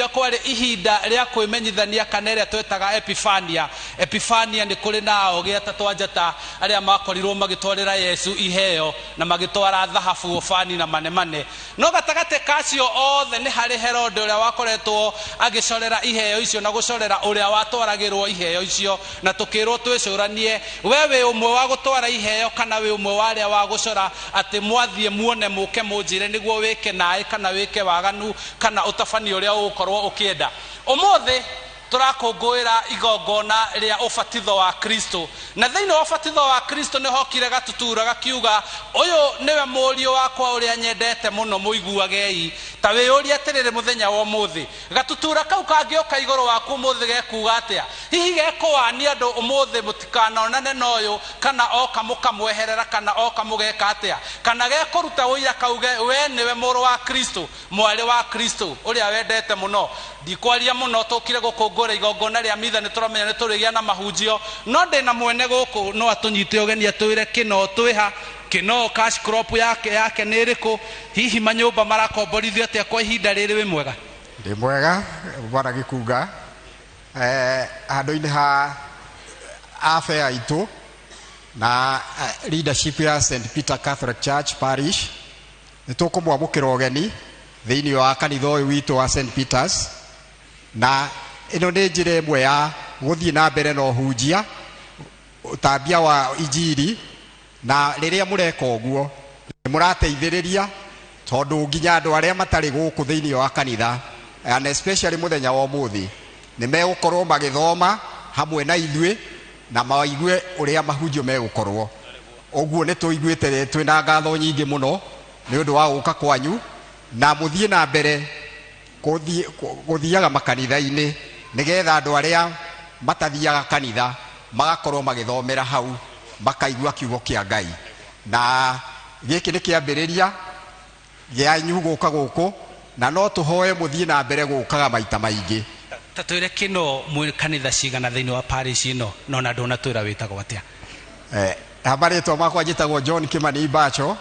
kiumia kwarĩ ihinda rĩa kwĩmenyithania kana ĩrĩa twetaga Epifania. Epifania nĩ kũrĩ na aogĩ atatũ a njata arĩa makorirwo magĩtwarĩra Yesu iheo na magĩtwara thahabu, ũbani na manemane. No gatagatĩ kacio othe nĩ harĩ Herode ũrĩa wakoretwo agĩcorera iheo icio na gũcorera ũrĩa watwaragĩrwo iheo icio, na tũkĩrwo twĩcũranie, we wĩ ũmwe wa gũtwara iheo kana wĩ ũmwe wa arĩa wa gũcora atĩ mwathiĩ muone mũke mũnjĩre nĩguo wĩke naĩ kana wĩke waganu kana ũtabanie ũrĩa ũgũkorwo ũkĩenda. Ũmũthĩ tũrakũngũĩra igongona rĩa ũbatitho wa Kristo, na thĩinĩ wa ũbatitho wa Kristo nĩ hokire gatutura gakiuga, ũyũ nĩwe mũriũ wakwa ũrĩa nyendete mũno, mũiguagei. Ta wĩyũrie atĩrĩrĩ mũthenya wa ũmũthĩ, gatutura kau kangĩũka igũrũ waku ũmũthĩ gekuga atĩa? Hihi gekũwania andũ ũmũthĩ mũtikanonane na ũyũ, kana oka mũkamweherera, kana oka mũgeka atĩa? Kana gekũruta ũira kauge we nĩwe mũrũ wa Kristo, mwarĩ wa Kristo ũrĩa wendete mũno. Ndikwaria mũno, tũkire gũkũngũĩra igongona rĩa mitha, nĩ tũramenya nĩ tũrĩgĩa na mahunjio, no ndĩna mwene gũkũ no atũnyite ũgeni atwĩre kĩno twĩha, kĩno cash crop yake nĩ ĩrĩkũ, hihi manyũmba marakomborithio atĩa kwa ihinda rĩrĩ. Wĩ mwega? Ndĩ mwega bwana Gĩkunga. Handũ-inĩ ha abea aitũ na leadership ya St Peter Catholic Church Parish, nĩ tũkũmwamũkĩra ũgeni thĩinĩ wa kanitha ũyũ witũ wa St Peters, na ĩno nĩ njĩra ĩmwe ya gũthiĩ na mbere na ũhunjia ũtambia wa injiri, na rĩrĩa mũreka ũguo nĩ mũrateithĩrĩria tondũ nginya andũ arĩa matarĩ gũkũ thĩinĩ wa kanitha, and especially mũthenya wa ũmũthĩ, nĩ megũkorwo magĩthoma hamwe na ithuĩ na maigue ũrĩa mahunjio megũkorwo. Ũguo nĩ tũiguĩte twĩna ngatho nyingĩ mũno nĩ ũndũ wa gũka kwanyu, na mũthiĩ na mbere gũthiaga makanitha-inĩ nĩgetha andũ arĩa matathiaga kanitha magakorwo magĩthomera hau makaigua kiugo kĩa Ngai. Na gĩkĩ nĩ kĩambĩrĩria gĩanyu gũka gũkũ, na no tũhoe mũthiĩ na mbere gũkaga maita maingĩ. Ta twĩre kĩno mwĩ kanitha cigana thĩinĩ wa parish ĩno, no na ndũnatwĩra wĩtagwo atĩa? Marĩtwa makwa njĩtagwo John Kimani Mbacho,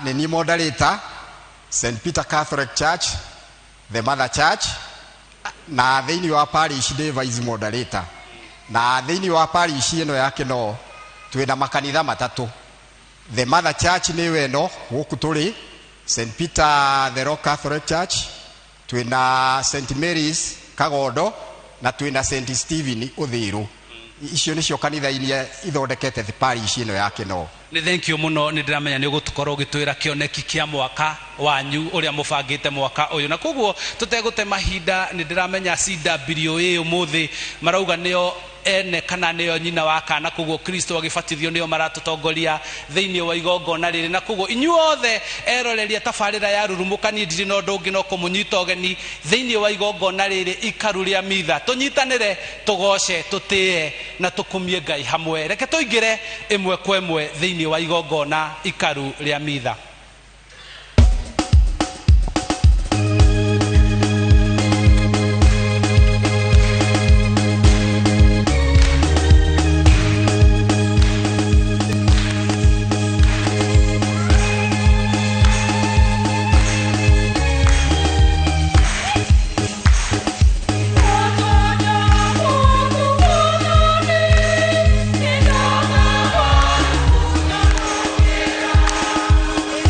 nĩ niĩ moderator St Peter Catholic Church, the Mother Church, na thĩinĩ wa parish ndĩ vice moderator. Na thĩinĩ wa parish ĩno ya Kĩnoo twĩna makanitha matatũ. The Mother Church nĩyo ĩno gũkũ tũrĩ, St Peter the Rock Catholic Church, twĩna St Mary's Kagondo, na twĩna St Stephen Ũthĩrũ. Icio nĩcio kanitha iria ithondekete parish ĩno ya Kĩnoo. Nĩ thank you mũno, nĩ ndĩramenya nĩ ũgũtũkorwo ũgĩtwĩra kĩoneki kĩa mwaka wanyu ũrĩa mũbangĩte mwaka ũyũ, na koguo tũtegũte mahinda nĩ ndĩramenya CWA ũmũthĩ marauga nĩo ene kana nĩo nyina wa kana, koguo Kristo agĩbatithio nĩo maratũtongoria thĩinĩ wa igongona rĩrĩ, na koguo inyuothe eroreria tabarĩra ya Rurumũka, niĩ ndirĩ na ũndũ ũngĩ no kũmũnyita ũgeni thĩinĩ wa igongona rĩrĩ ikaru rĩa mitha, tũnyitanĩre, tũgoce, tũtĩe na tũkumie Ngai hamwe. Reke tũingĩre ĩmwe kwa ĩmwe thĩinĩ wa igongona ikaru rĩa mitha. Yeah.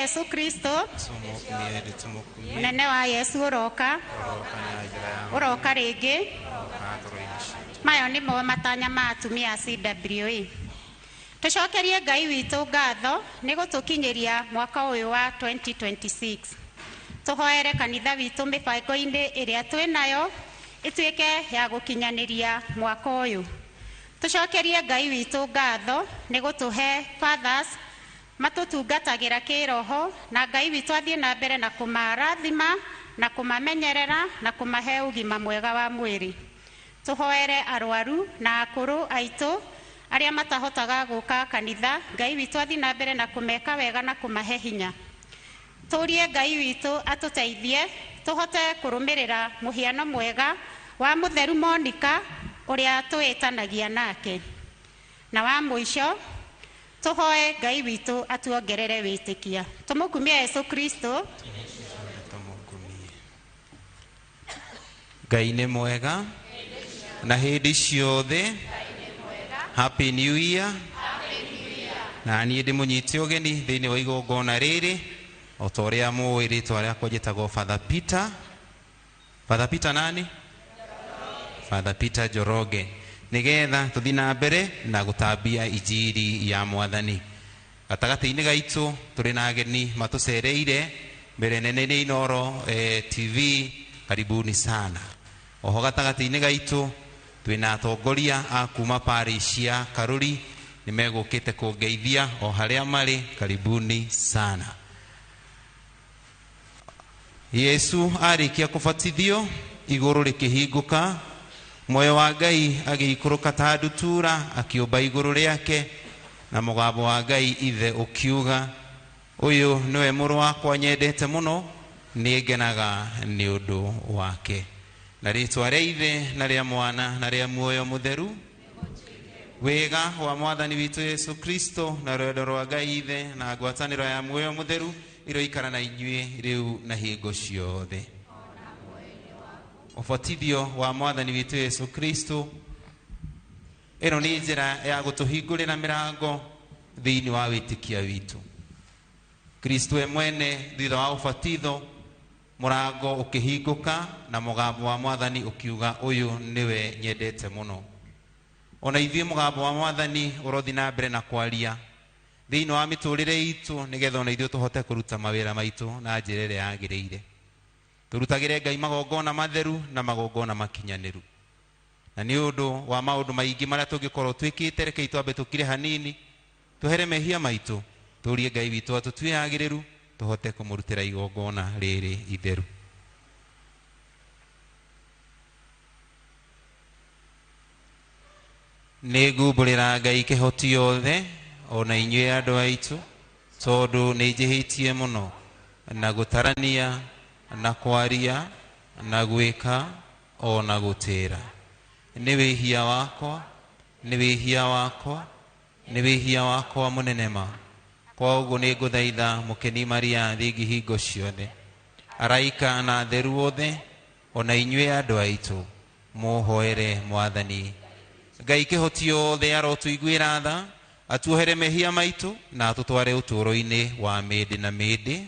Yesu Kristo. Munene wa Yesu uroka uroka ringi. Mayo nimo matanya ma atumia a CWA. Tucokerie Ngai witũ ngatho nĩ gũtũkinyĩria mwaka ũyũ wa 2026. Tũhoere kanitha witũ mĩbango-inĩ ĩrĩa twĩ nayo ĩtuĩke ya gũkinyanĩria mwaka ũyũ. Tucokerie Ngai witũ ngatho nĩ gũtũhe fathers matũtungatagĩra kĩroho, na Ngai witũ athiĩ na mbere na kũmarathima na kũmamenyerera na kũmahe ũgima mwega wa mwĩrĩ. Tũhoere arwaru na akũrũ aitũ arĩa matahotaga gũka kanitha, Ngai witũ athiĩ na mbere na kũmeka wega na kũmahe hinya. Tũrie Ngai witũ atũteithie tũhote kũrũmĩrĩra mũhiano mwega wa mũtheru Monica ũrĩa twĩtanagia nake. Na wa mũico tũhoe Ngai witũ atuongerere wĩtĩkia. Tũmũkumie Yesu Kristo. Ngai nĩ mwega na hĩndĩ ciothe. Happy New Year. Na niĩ ndĩmũnyite ũgeni thĩinĩ wa igongona rĩrĩ o ta ũrĩa mũĩ rĩtwa rĩakwa njĩtagwo Father Peter. Father Peter nani? Father Peter Njoroge. Nĩgetha tũthiĩ na mbere na gũtambia injiri ya Mwathani. Gatagatĩ-inĩ gaitũ tũrĩ na ageni matũcereire mbere nene nĩ Inooro TV, karibuni sana. Oho gatagatĩ-inĩ gaitũ twĩna atongoria a kuma parish ya Karuri nĩ megũkĩte kũngeithia o harĩa marĩ, karibuni sana. Yesu arĩkia kũbatithio igũrũ rĩkĩhingũka, muoyo wa Ngai agĩikũrũka ta ndutura akĩũmba igũrũ rĩake, na mũgambo wa Ngai ithe ũkiuga, ũyũ nĩwe mũrũ wakwa nyendete mũno, nĩngenaga nĩ ũndũ wake. Na rĩtwa rĩa ithe na rĩa mwana na rĩa muoyo mũtheru, wega wa Mwathani witũ Yesu Kristo na rwendo rwa Ngai ithe na ngwatanĩro ya muoyo mũtheru iroikara na inyuĩ rĩu na hingo ciothe. Ũbatithio wa Mwathani witũ Yesu Kristo ĩno nĩ njĩra ya gũtũhingũrĩra mĩrango thĩinĩ wa wĩtĩkia witũ. Kristo we mwene thutha wa ũbatitho mũrango ũkĩhingũka na mũgambo wa Mwathani ũkiuga, ũyũ nĩwe nyendete mũno. Ona ithuĩ mũgambo wa Mwathani ũrothi na mbere na kwaria thĩinĩ wa mĩtũrĩre itũ, nĩgetha ona ithuĩ tũhote kũruta mawĩra maitũ na njĩra ĩrĩa yagĩrĩire. Tũrutagĩre Ngai magongona matheru na magongona makinyanĩru. Na nĩ ũndũ wa maũndũ maingĩ marĩa tũngĩkorwo twĩkĩte, rekei twambe tũkire hanini, tũhere mehia maitũ, tũrie Ngai witũ atũtue agĩrĩru, tũhote kũmũrutĩra igongona rĩrĩ itheru. Nĩ ngumbũrĩra Ngai kĩhoti yothe ona inyuĩ andũ aitũ, tondũ nĩ njĩhĩtie mũno na gũtarania na kwaria na gwĩka ona gũtĩra. Nĩ wĩhia wakwa, nĩ wĩhia wakwa, nĩ wĩhia wakwa mũnene ma. Kwa ũguo nĩ ngũthaitha mũkeni Maria thingi hingo ciothe, araika na atheru othe, ona inyuĩ andũ aitũ, mũhoere Mwathani Ngai kĩhoti yothe arotũiguĩra tha, atuohere mehia maitũ na atũtware ũtũũro-inĩ wa mĩndĩ na mĩndĩ.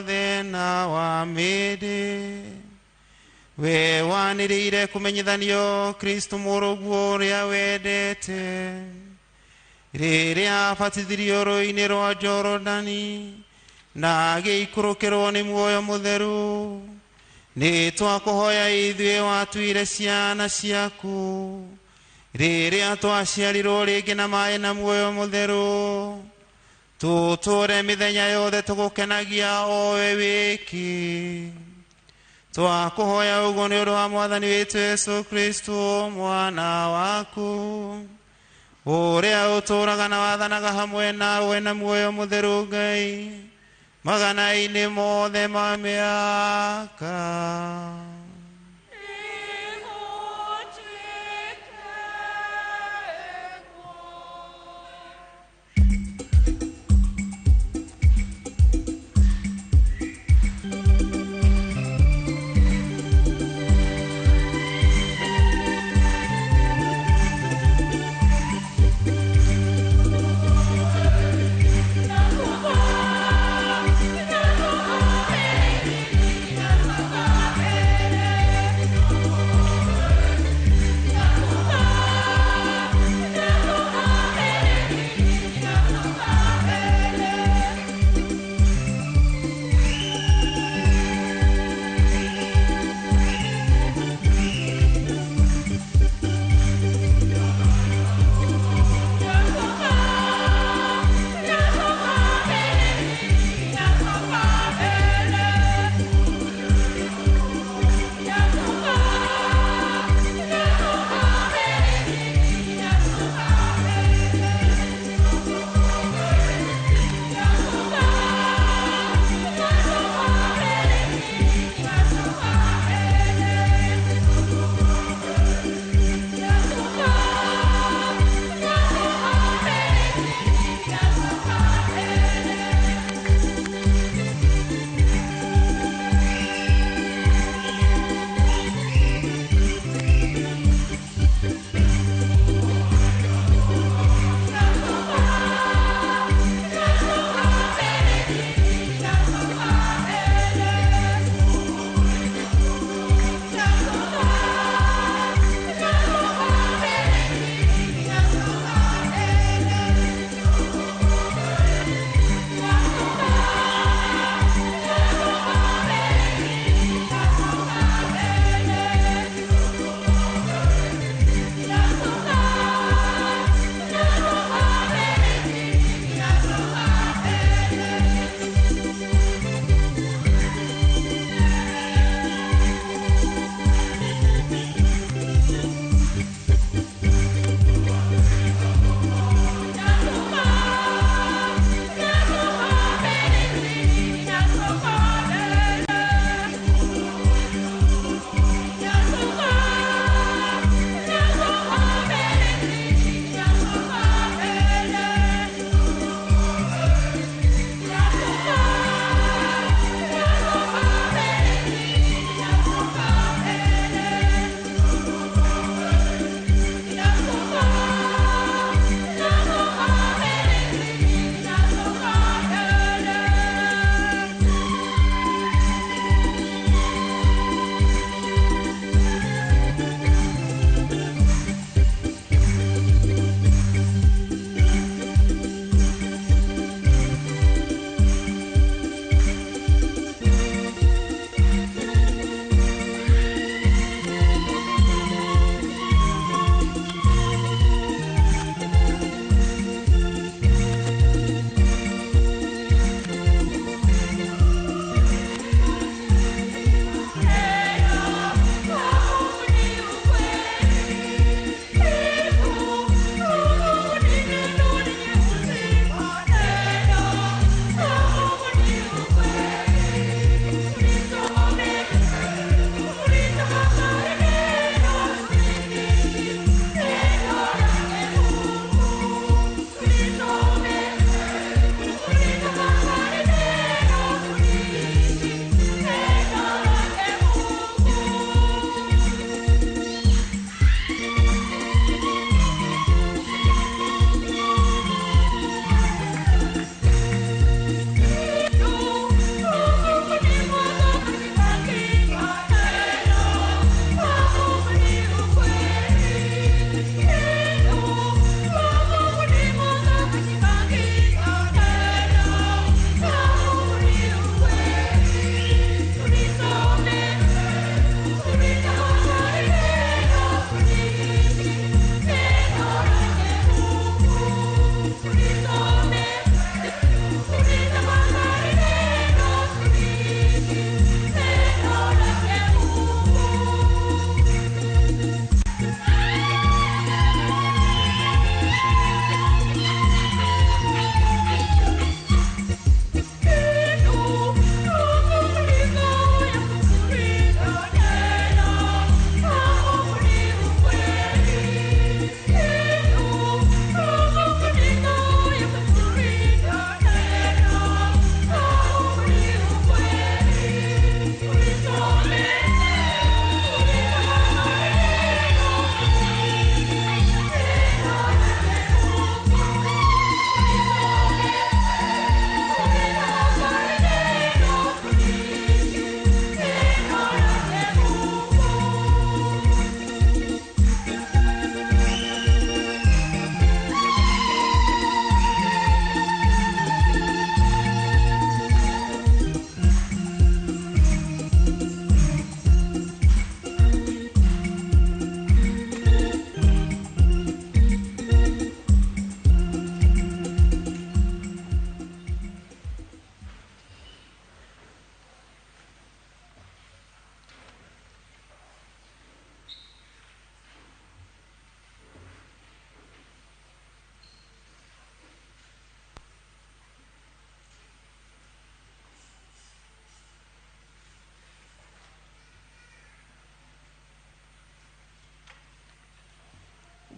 yothe na wa mĩndĩ. We wanĩrĩire kũmenyithanio Kristo mũrũguo ũrĩa wendete. Rĩrĩa abatithirio rũĩ-inĩ rwa Jorodani na agĩikũrũkĩrwo nĩ muoyo mũtheru, nĩ twakũhoya ithuĩ watuire ciana ciaku. Rĩrĩa twaciarirwo rĩngĩ na maĩ na muoyo mũtheru, tũtũre mĩthenya yothe tũgũkenagia o we wiki. Twakũhoya ũguo nĩ ũndũ wa Mwathani witũ Yesu Kristo mwana waku, ũrĩa ũtũũraga na wathanaga hamwe nawe na muoyo mũtheru Ngai magana-inĩ mothe ma mĩaka. Thank you.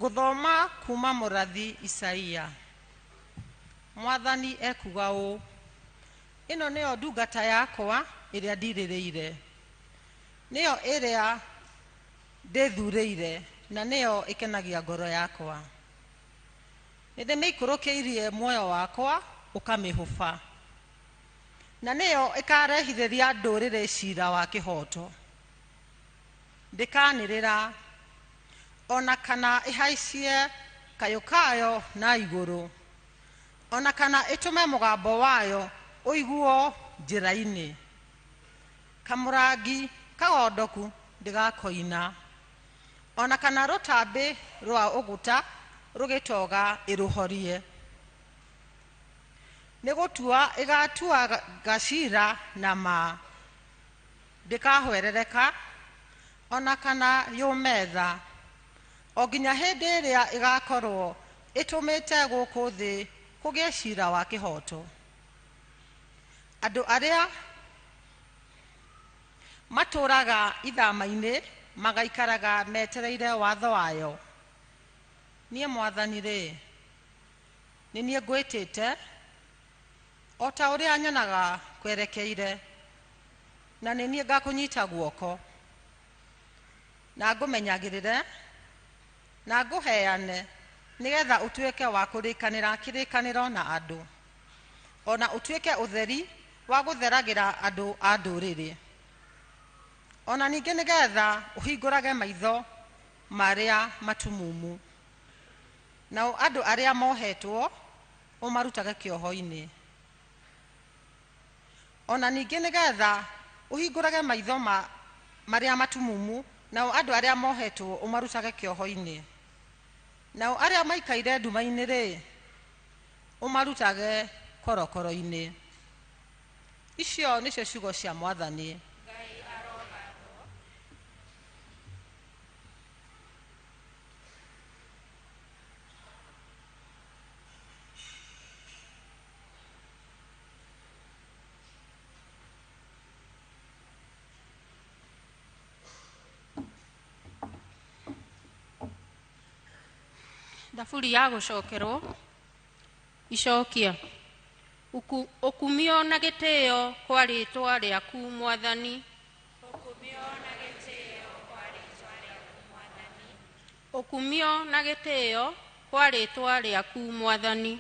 Ngũthoma kuma mũrathi Isaia. Mwathani ekuga ũũ: ĩno nĩyo ndungata yakwa ĩrĩa ndirĩrĩire, nĩyo ĩrĩa ndĩthurĩire, na nĩyo ĩkenagia ngoro yakwa. Nĩndĩmĩikũrũkĩirie muoyo wakwa ũkamĩhũba, na nĩyo ĩkarehithĩria ndũrĩrĩ cira wa kĩhooto. Ndĩkanĩrĩra ona kana ĩhaicie kayũ kayo na igũrũ, ona kana ĩtũme mũgambo wayo ũiguo njĩra-inĩ. Kamũrangi kagondoku ndĩgakoina, ona kana rũtambĩ rwa ũgũta rũgĩtoga ĩrũhorie. Nĩ gũtua ĩgatua gacira na ma, ndĩkahwerereka ona kana yũme tha, o nginya hĩndĩ ĩrĩa ĩgakorwo ĩtũmĩte gũkũ thĩ kũgĩe cira wa kĩhooto. Andũ arĩa matũũraga ithama-inĩ magaikaraga metereire watho wayo. Niĩ Mwathani-rĩ, nĩ niĩ ngwĩtĩte o ta ũrĩa nyonaga kwerekeire, na nĩ niĩ ngakũnyita guoko, na ngũmenyagĩrĩre, na ngũheane, nĩgetha ũtuĩke wa kũrĩkanĩra kĩrĩkanĩro na andũ, ona ũtuĩke ũtheri wa gũtheragĩra andũ a ndũrĩrĩ, ona ningĩ nĩgetha ũhingũrage maitho marĩa matumumu, nao andũ arĩa mohetwo ũmarutage kĩoho-inĩ, ona ningĩ nĩgetha ũhingũrage maitho marĩa matumumu, nao andũ arĩa mohetwo ũmarutage kĩoho-inĩ, nao arĩa maikaire nduma-inĩ rĩ, ũmarutage korokoro-inĩ. Icio nĩcio ciugo cia Mwathani. Thaburi ya gũcokerwo. Icokia. Ũkumio na gĩtĩo kwa rĩĩtwa rĩaku Mwathani. Ũkumio na gĩtĩo kwa rĩĩtwa rĩaku Mwathani. Ũkumio na gĩtĩo kwa rĩĩtwa rĩaku Mwathani.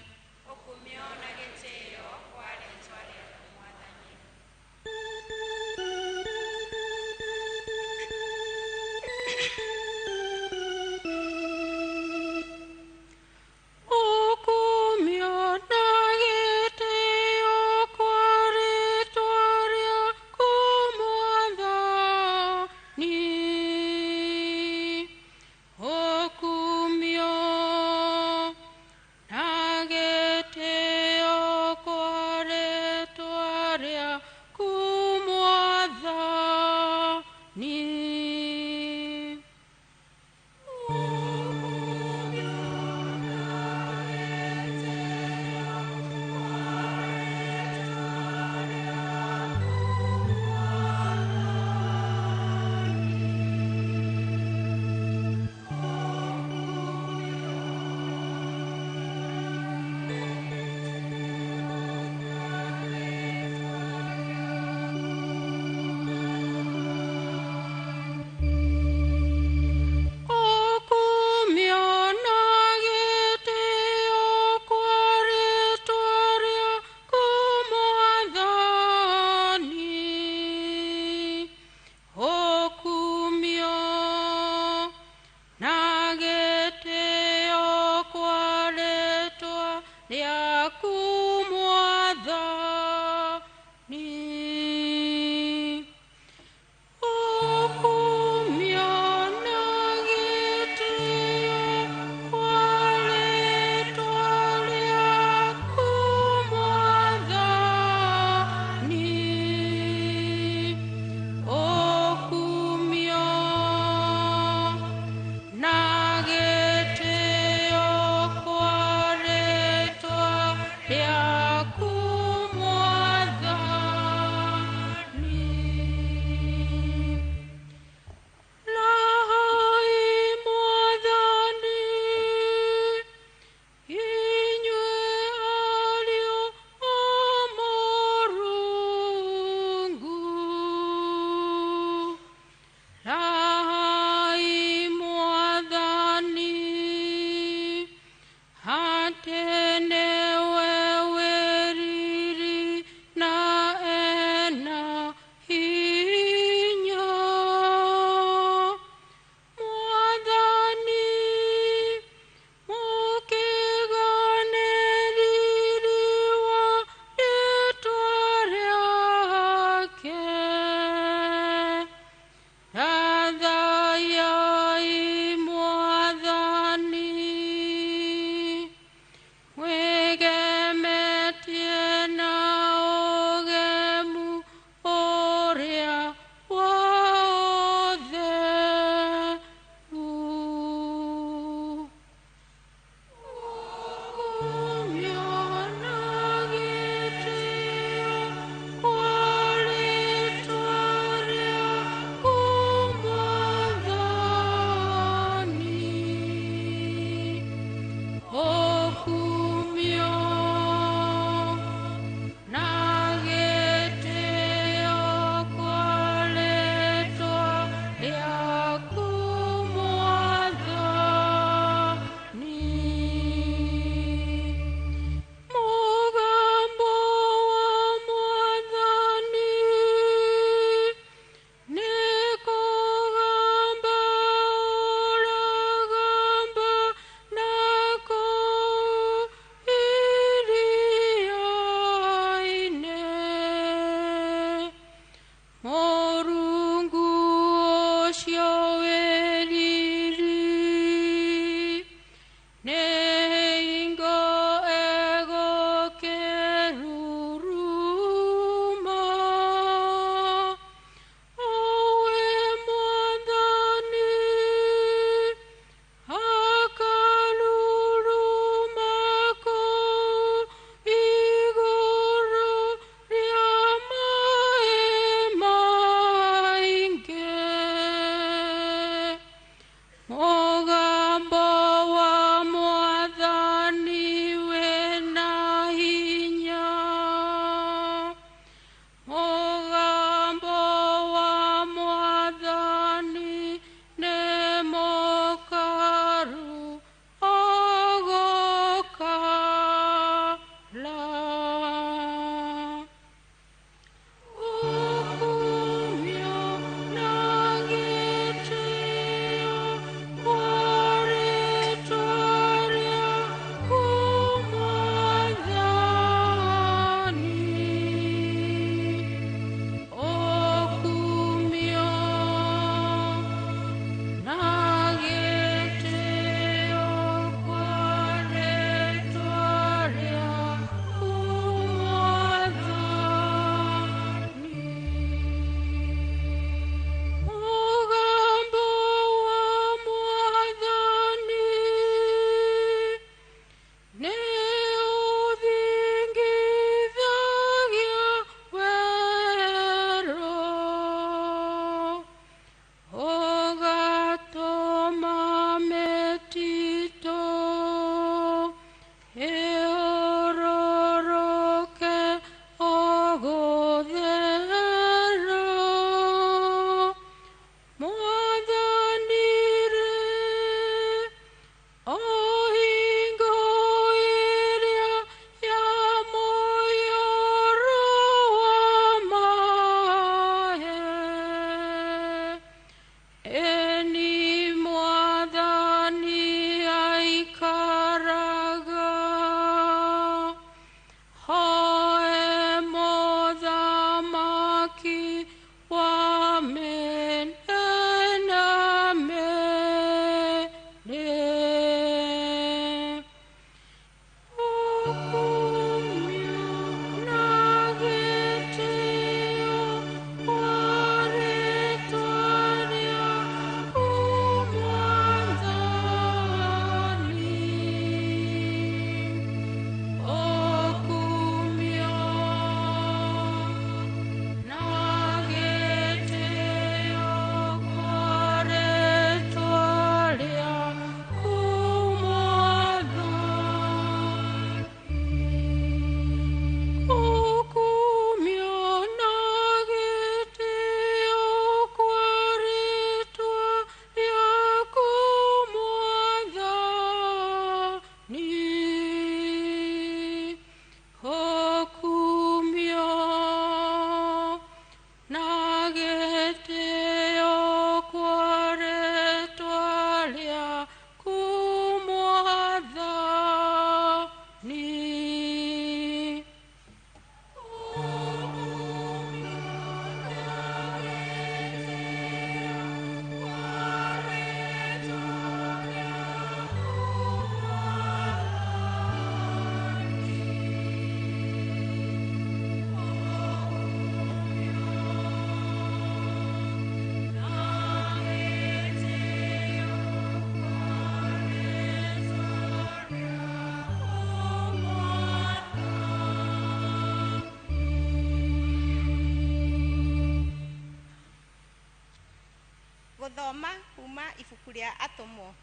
Tũgũthoma kuma ibuku rĩa Atũmwo.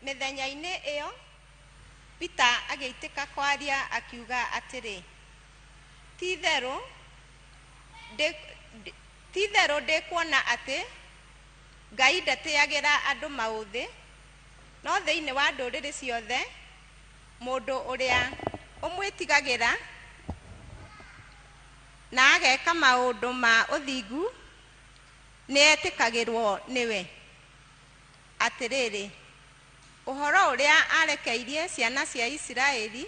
Mĩthenya-inĩ ĩyo Peter agĩitĩka kwaria akiuga atĩrĩ, ti-itherũ ndĩkuona atĩ Ngai ndatĩagĩra andũ maũthĩ, no thĩinĩ wa ndũrĩrĩ ciothe mũndũ ũrĩa ũmwĩtigagĩra na ageka maũndũ ma ũthingu nĩetĩkagĩrwo nĩwe. Atĩrĩrĩ, ũhoro ũrĩa arekeirie ciana cia Isiraeli,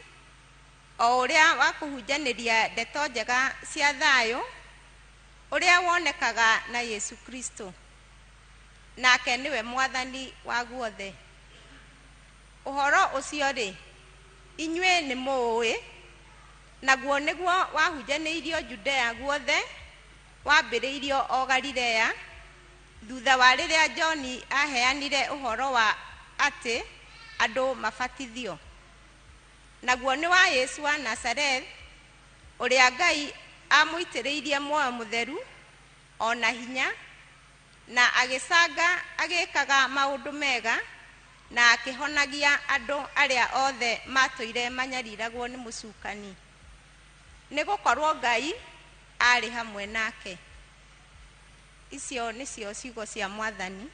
o ũrĩa wa kũhunjanĩria ndeto njega cia thayũ, ũrĩa wonekaga na Yesu Kristo, nake nĩwe Mwathani wa guothe. Ũhoro ũcio-rĩ, inyuĩ nĩmũũĩ, naguo nĩguo wahunjanĩirio Judea guothe, wambĩrĩirio o Galilea, thutha wa rĩrĩa John aheanire ũhoro wa atĩ andũ mabatithio. Naguo nĩ wa Yesu wa Nazareth, ũrĩa Ngai amũitĩrĩirie muoyo mũtheru o na hinya, na agĩcanga agĩkaga maũndũ mega, na akĩhonagia andũ arĩa othe matũire manyariragwo nĩ mũcukani, nĩ gũkorwo Ngai aarĩ hamwe nake. Icio nĩcio ciugo cia Mwathani.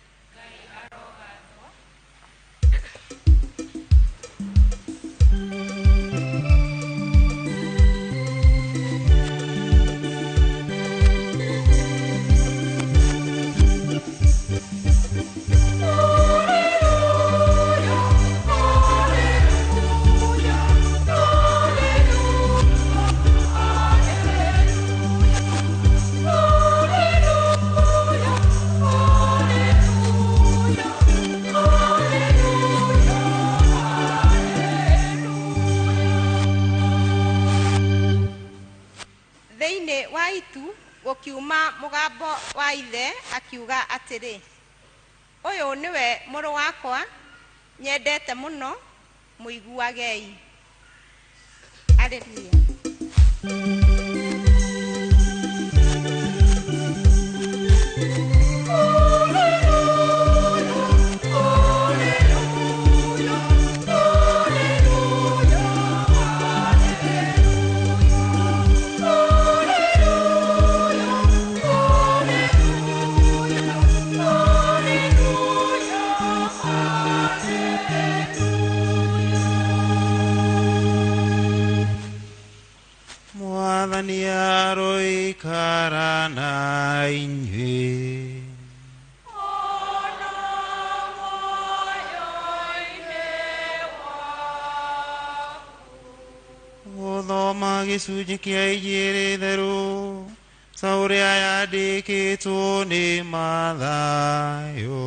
Thĩinĩ wa itu gũkiuma mũgambo wa ithe akiuga atĩrĩ, ũyũ nĩwe mũrũ wakwa nyendete mũno, mũiguagei. Haleluya. Mwathani aroikara na inyuĩ. Gũthoma gĩcunjĩ kĩa Injiri theru ta ũrĩa yandĩkĩtwo nĩ Mathayo.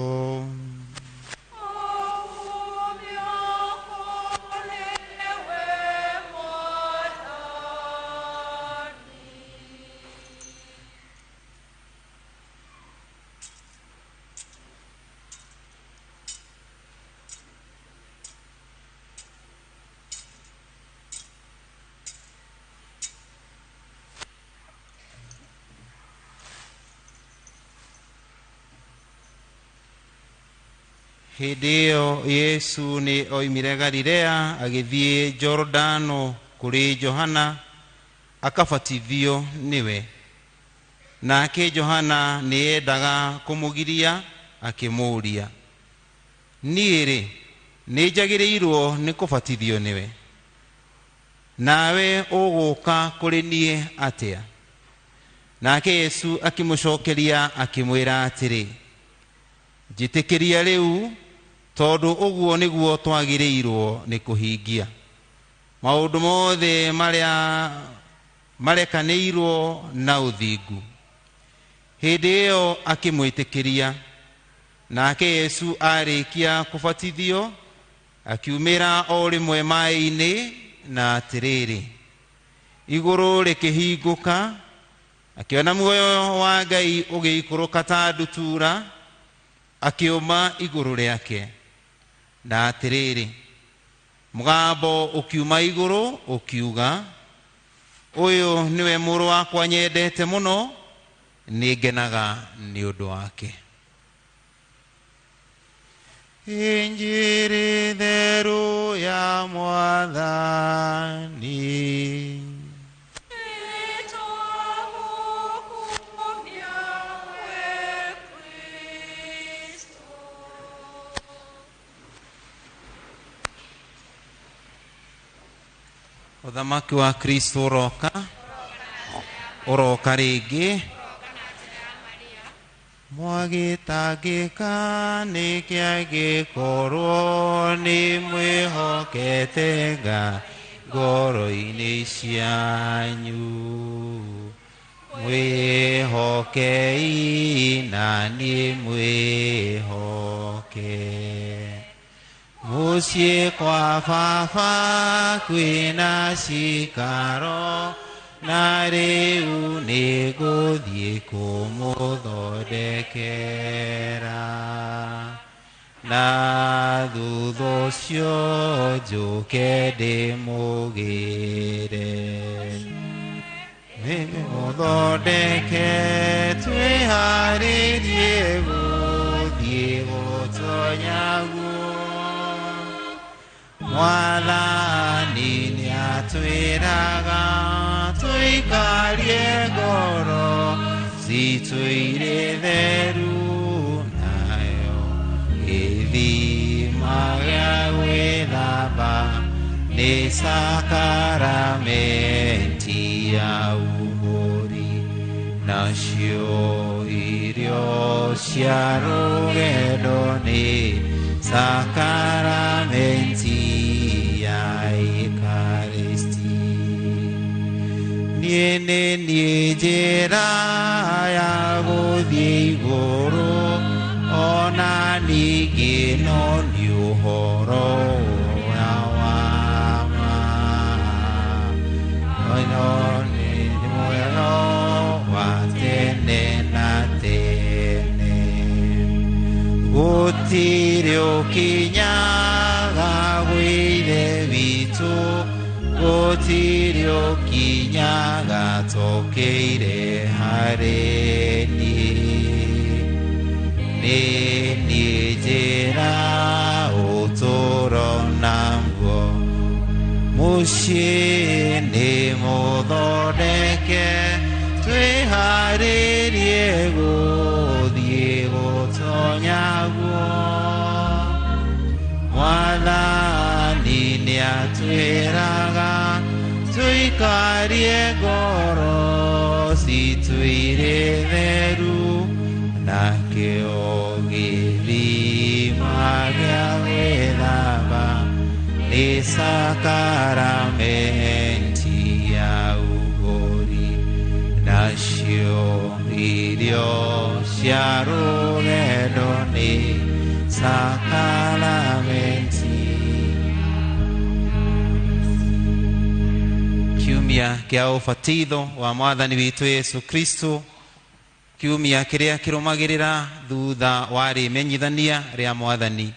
Hĩndĩ ĩyo Yesu nĩ oimire Galilea agĩthiĩ Jorodano kũrĩ Johana akabatithio nĩwe. Nake Johana nĩ endaga kũmũgiria akĩmũũria, niĩ-rĩ nĩ njagĩrĩirwo nĩ kũbatithio nĩwe, nawe ũgũka kũrĩ niĩ atĩa? Nake Yesu akĩmũcokeria akĩmwĩra atĩrĩ, njĩtĩkĩria rĩu, tondũ ũguo nĩguo twagĩrĩirwo nĩ kũhingia maũndũ mothe marĩa marekanĩirwo na ũthingu. Hĩndĩ ĩyo akĩmwĩtĩkĩria. Nake Yesu arĩkia kũbatithio akiumĩra o rĩmwe maĩ-inĩ, na atĩrĩrĩ, igũrũ rĩkĩhingũka, akĩona muoyo wa Ngai ũgĩikũrũka ta ndutura, akĩũma igũrũ rĩake. Na atĩrĩrĩ, mũgambo ũkiuma igũrũ ũkiuga, ũyũ nĩwe mũrũ wakwa nyendete mũno, Nĩ ngenaga nĩ ũndũ wake. Injiri theru ya Mwathani. Ũthamaki wa Kristo ũroka, ũroka rĩngĩ. Mwagĩtangĩka nĩkĩ angĩkorwo nĩ mwĩhokete Ngai ngoro-inĩ cianyu. Mwĩhokei na niĩ mwĩhoke. Mũciĩ kwa baba kwĩna cikaro, na rĩu nĩngũthiĩ kũmũthondekera. Na thutha ũcio njũke ndĩmũgĩre. Nĩmũthondeke twĩharĩrie gũthiĩ gũtonya guo. Mwathani nĩatwĩraga tũikarie ngoro citũ irĩ theru, nayo gĩthima gĩa gwĩthamba nĩ sakaramenti ya ũhũri. Nacio irio cia rũgendo nĩ sakaramenti ya Ekaristi. Niĩ nĩ niĩ njĩra ya gũthiĩ igũrũ, ona ningĩ no nĩ ũhoro ũrĩa wa ma. No nĩ muoyo wa tene na tene. Gũtirĩ ũkinyaga gwĩ Ithe witũ, gũtirĩ ũkinyaga tũkĩire harĩ niĩ. Nĩ niĩ njĩra, ũtũũro na muoyo. Mũciĩ nĩ mũthondeke, twĩharĩrie gũthiĩ gũtonya guo. Mwathani nĩatwĩraga tũikarie ngoro citũ irĩ theru, nakĩo gĩthima gĩa gwĩthamba nĩ sakaramenti ya ũgũri. Nacio irio cia rũgendo nĩ sakaramenti. Kiumia kĩa ũbatitho wa Mwathani witũ Yesu Kristo, kiumia kĩrĩa kĩrũmagĩrĩra thutha wa rĩmenyithania rĩa Mwathani.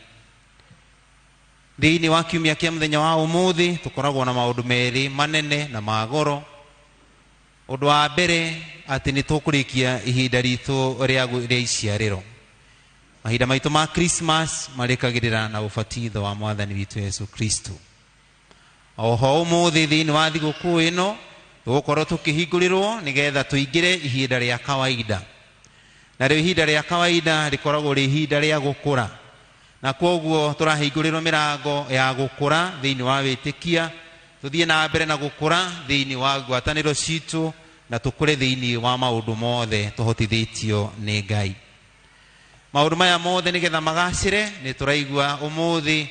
Thĩinĩ wa kiumia kĩa mũthenya wa ũmũthĩ tũkoragwo na maũndũ merĩ manene na ma goro. Ũndũ wa mbere atĩ nĩ tũkũrĩkia ihinda ritũ rĩa iciarĩro. Mahinda maitũ ma Christmas marĩkagĩrĩra na ũbatitho wa Mwathani witũ Yesu Kristo. Oho ũmũthĩ thĩinĩ wa thigũkũ ĩno tũgũkorwo tũkĩhingũrĩrwo nĩgetha tũingĩre ihinda rĩa kawaida. Narĩo ihinda rĩa kawaida rĩkoragwo rĩ ihinda rĩa gũkũra, na kwoguo tũrahingũrĩrwo mĩrango ya gũkũra thĩinĩ wa wĩtĩkia, tũthiĩ na mbere na gũkũra thĩinĩ wa ngwatanĩro citũ, na tũkũre thĩinĩ wa maũndũ mothe tũhotithĩtio nĩ Ngai. Maũndũ maya mothe nĩgetha magacĩre, nĩ tũraigua ũmũthĩ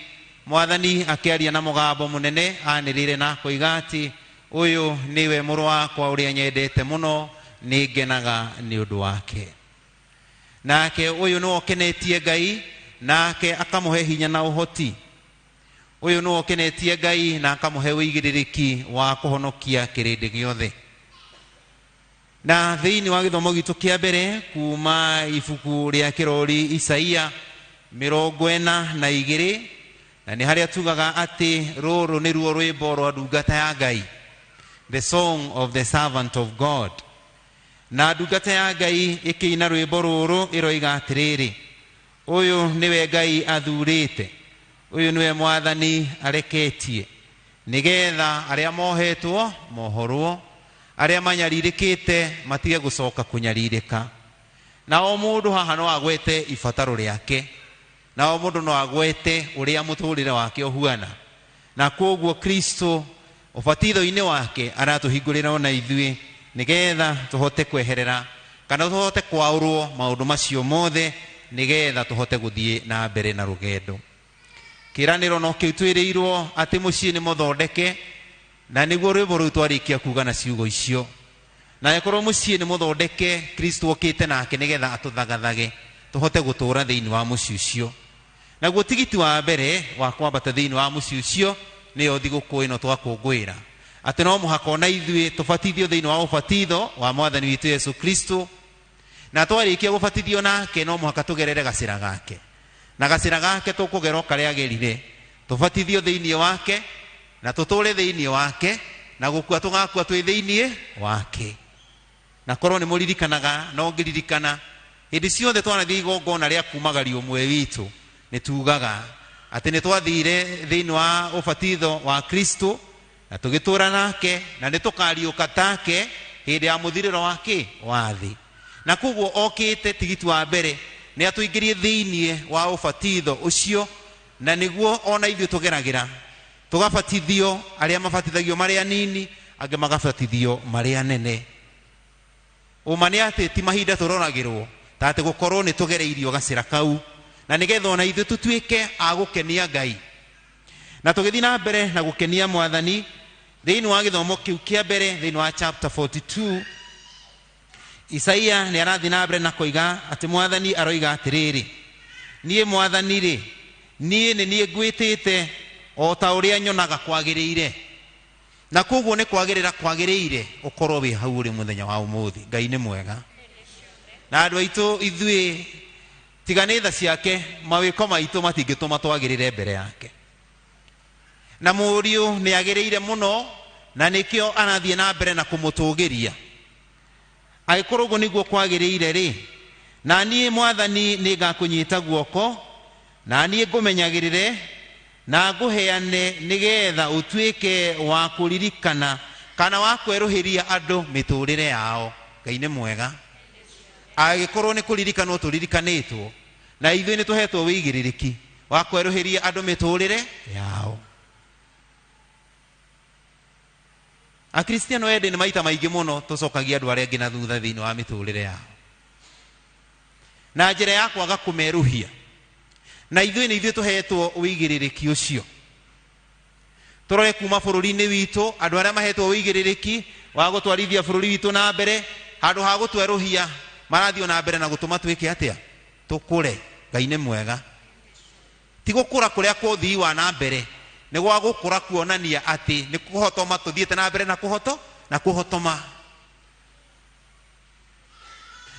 Mwathani akĩaria na mũgambo mũnene anĩrĩire na koiga atĩ ũyũ nĩwe mũrũ wakwa ũrĩa nyendete mũno, nĩ ngenaga nĩ ũndũ wake. Nake ũyũ nĩwe ũkenetie Ngai, nake akamũhe hinya na ũhoti. Ũyũ nĩwe ũkenetie Ngai na akamũhe ũigĩrĩrĩki wa kũhonokia kĩrĩndĩ gĩothe. Na thĩinĩ wa gĩthomo gitũ kĩa mbere kuma ibuku rĩa kĩrori Isaia 42, na nĩ harĩa tugaga atĩ rũrũ nĩruo rwĩmbo rwa ndungata ya Ngai, the song of the servant of God. Na ndungata ya Ngai ĩkĩina rwĩmbo rũrũ ĩroiga atĩrĩrĩ, ũyũ nĩwe Ngai athurĩte, ũyũ nĩwe Mwathani areketie, nĩgetha arĩa mohetwo mohorwo, arĩa manyarirĩkĩte matige gũcoka kũnyarirĩka. Na o mũndũ haha no agwete ibataro rĩake, na o mũndũ no agwete ũrĩa mũtũrĩre wake ũhuana. Na koguo Kristo ũbatitho-inĩ wake aratũhingũrĩra ona ithuĩ nĩgetha tũhote kweherera kana tũhote kwaũrwo maũndũ macio mothe, nĩgetha tũhote gũthiĩ na mbere na rũgendo. Kĩranĩro no kĩu twĩrĩirwo atĩ mũciĩ nĩ mũthondeke, na nĩguo rwĩmbo rũu twarĩkia kuga na ciugo icio. Na angĩkorwo mũciĩ nĩ mũthondeke, Kristo okĩte nake nĩgetha atũthagathage tũhote gũtũũra thĩinĩ wa mũciĩ ũcio. Naguo tigiti wa mbere wa kwambata thĩinĩ wa mũciĩ ũcio nĩyo thigũkũ ĩno twakũngũĩra, atĩ no mũhaka ona ithuĩ tũbatithio thĩinĩ wa ũbatitho wa Mwathani witũ Yesu Kristo. Na twarĩkia gũbatithio nake no mũhaka tũgerere gacĩra gake, na gacĩra gake tũkũgera o karĩa agerire, tũbatithio thĩinĩ wake na tũtũũre thĩinĩ wake, na gũkua tũgakua twĩ thĩinĩ wake. Na korwo nĩ mũririkanaga, no ngĩririkana hĩndĩ ciothe twanathiĩ igongona rĩa kumagario ũmwe witũ, nĩ tugaga atĩ nĩ twathire thĩinĩ wa ũbatitho wa Kristo na tũgĩtũũra nake, na nĩ tũkariũka take hĩndĩ ya mũthirĩro wake wa thĩ. Na koguo okĩte tigiti wa mbere nĩ atũingĩrie thĩinĩ wa ũbatitho ũcio, na nĩguo ona ithuĩ tũgeragĩra tũgabatithio, arĩa mabatithagio marĩ anini, angĩ magabatithio marĩ anene. Ũma nĩ atĩ ti mahinda tũroragĩrwo ta atĩ gũkorwo nĩ tũgereirio gacĩra kau, na nĩgetha ona ithuĩ tũtuĩke a gũkenia Ngai. Na tũgĩthiĩ na mbere na gũkenia Mwathani thĩinĩ wa gĩthomo kĩu kĩa mbere, thĩinĩ wa chapter 42, Isaia nĩ arathiĩ na mbere na koiga atĩ Mwathani aroiga atĩrĩrĩ, niĩ Mwathani rĩ, niĩ nĩ niĩ ngwĩtĩte o ta ũrĩa nyonaga kwagĩrĩire. Na koguo nĩ kwagĩrĩra kwagĩrĩire ũkorwo wĩ hau ũrĩ mũthenya wa ũmũthĩ. Ngai nĩ mwega. Na andũ aitũ ithuĩ tiga nĩ tha ciake, mawĩko maitũ matingĩtũma twagĩrĩre mbere yake. Na mũriũ nĩ agĩrĩire mũno, na nĩkĩo arathiĩ na mbere na kũmũtũgĩria. Angĩkorwo ũguo nĩguo kwagĩrĩire rĩ, na niĩ Mwathani nĩ ngakũnyita guoko, na niĩ ngũmenyagĩrĩre na ngũheane, nĩgetha ũtuĩke wa kũririkana kana wa kwerũhĩria andũ mĩtũrĩre yao. Ngai nĩ mwega. Angĩkorwo nĩ kũririkanwo tũririkanĩtwo, na ithuĩ nĩ tũhetwo wĩigĩrĩrĩki wa kwerũhĩria andũ mĩtũrĩre yao. Akristiano ende nĩ maita maingĩ mũno tũcokagia andũ arĩa angĩ na thutha thĩinĩ wa mĩtũrĩre yao, na njĩra ya kwaga kũmerũhia. Na ithuĩ nĩ ithuĩ tũhetwo wĩigĩrĩrĩki ũcio. Tũrore kuma bũrũri-inĩ witũ andũ arĩa mahetwo wĩigĩrĩrĩki wa gũtwarithia bũrũri witũ na mbere, handũ ha gũtwerũhia marathiĩ na mbere na gũtũma twĩke atĩa? Tũkũre. Ngai nĩ mwega. Ti gũkũra kũrĩa kwa ũthii wa na mbere, nĩ gwa gũkũra kuonania atĩ nĩ kũhotoma tũthiĩte na mbere na kũhoto na kũhotoma.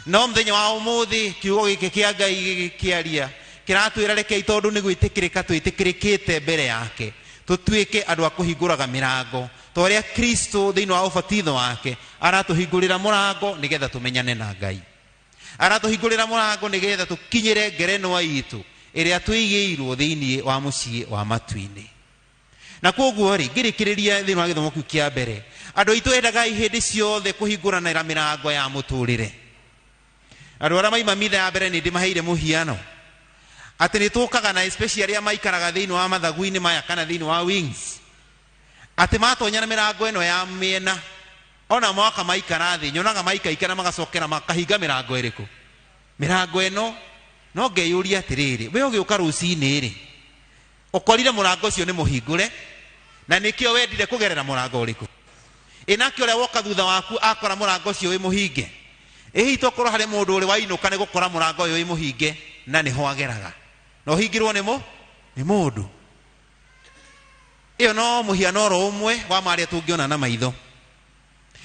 No mũthenya wa ũmũthĩ kiugo gĩkĩ kĩa Ngai gĩgĩkĩaria kĩratwĩra rekei, tondũ nĩ gwĩtĩkĩrĩka twĩtĩkĩrĩkĩte mbere yake, tũtuĩke andũ a kũhingũraga mĩrango ta ũrĩa Kristo thĩinĩ wa ũbatitho wake aratũhingũrĩra mũrango nĩgetha tũmenyane na Ngai. Aratũhingũrĩra mũrango nĩgetha tũkinyĩre ngerenwa itũ ĩrĩa tũigĩirwo thĩinĩ wa mũciĩ wa matu-inĩ. Na koguo rĩ, ngĩrĩkĩrĩria thĩinĩ wa gĩthomo kĩu kĩa mbere, andũ aitũ endagai hĩndĩ ciothe kũhingũranĩra mĩrango ya mũtũrĩre. Andũ arĩa maima mitha ya mbere nĩ ndĩmaheire mũhiano atĩ nĩ tũkaga na especially arĩa maikaraga thĩinĩ wa mathagu-inĩ maya kana thĩinĩ wa wings, atĩ matonya na mĩrango ĩno ya mĩena, ona mwaka maikara thĩ, nyonaga maikaikara magacokera makahinga mĩrango ĩrĩkũ? Mĩrango ĩno. No ngeyũria atĩrĩrĩ, we ũgĩũka rũcinĩ rĩ, ũkorire mũrango ũcio nĩ mũhingũre, na nĩkĩo wendire kũgerera mũrango ũrĩkũ? Ĩ nake ũrĩa woka thutha waku akora mũrango ũcio wĩ mũhinge? Ĩ hihi tokorwo harĩ mũndũ ũrĩ wainũka nĩ gũkora mũrango ũyũ wĩ mũhinge na nĩho ageraga, na ũhingĩrwo nĩ mũndũ? Ĩyo no mũhiano oro ũmwe wa marĩa tũngĩona na maitho.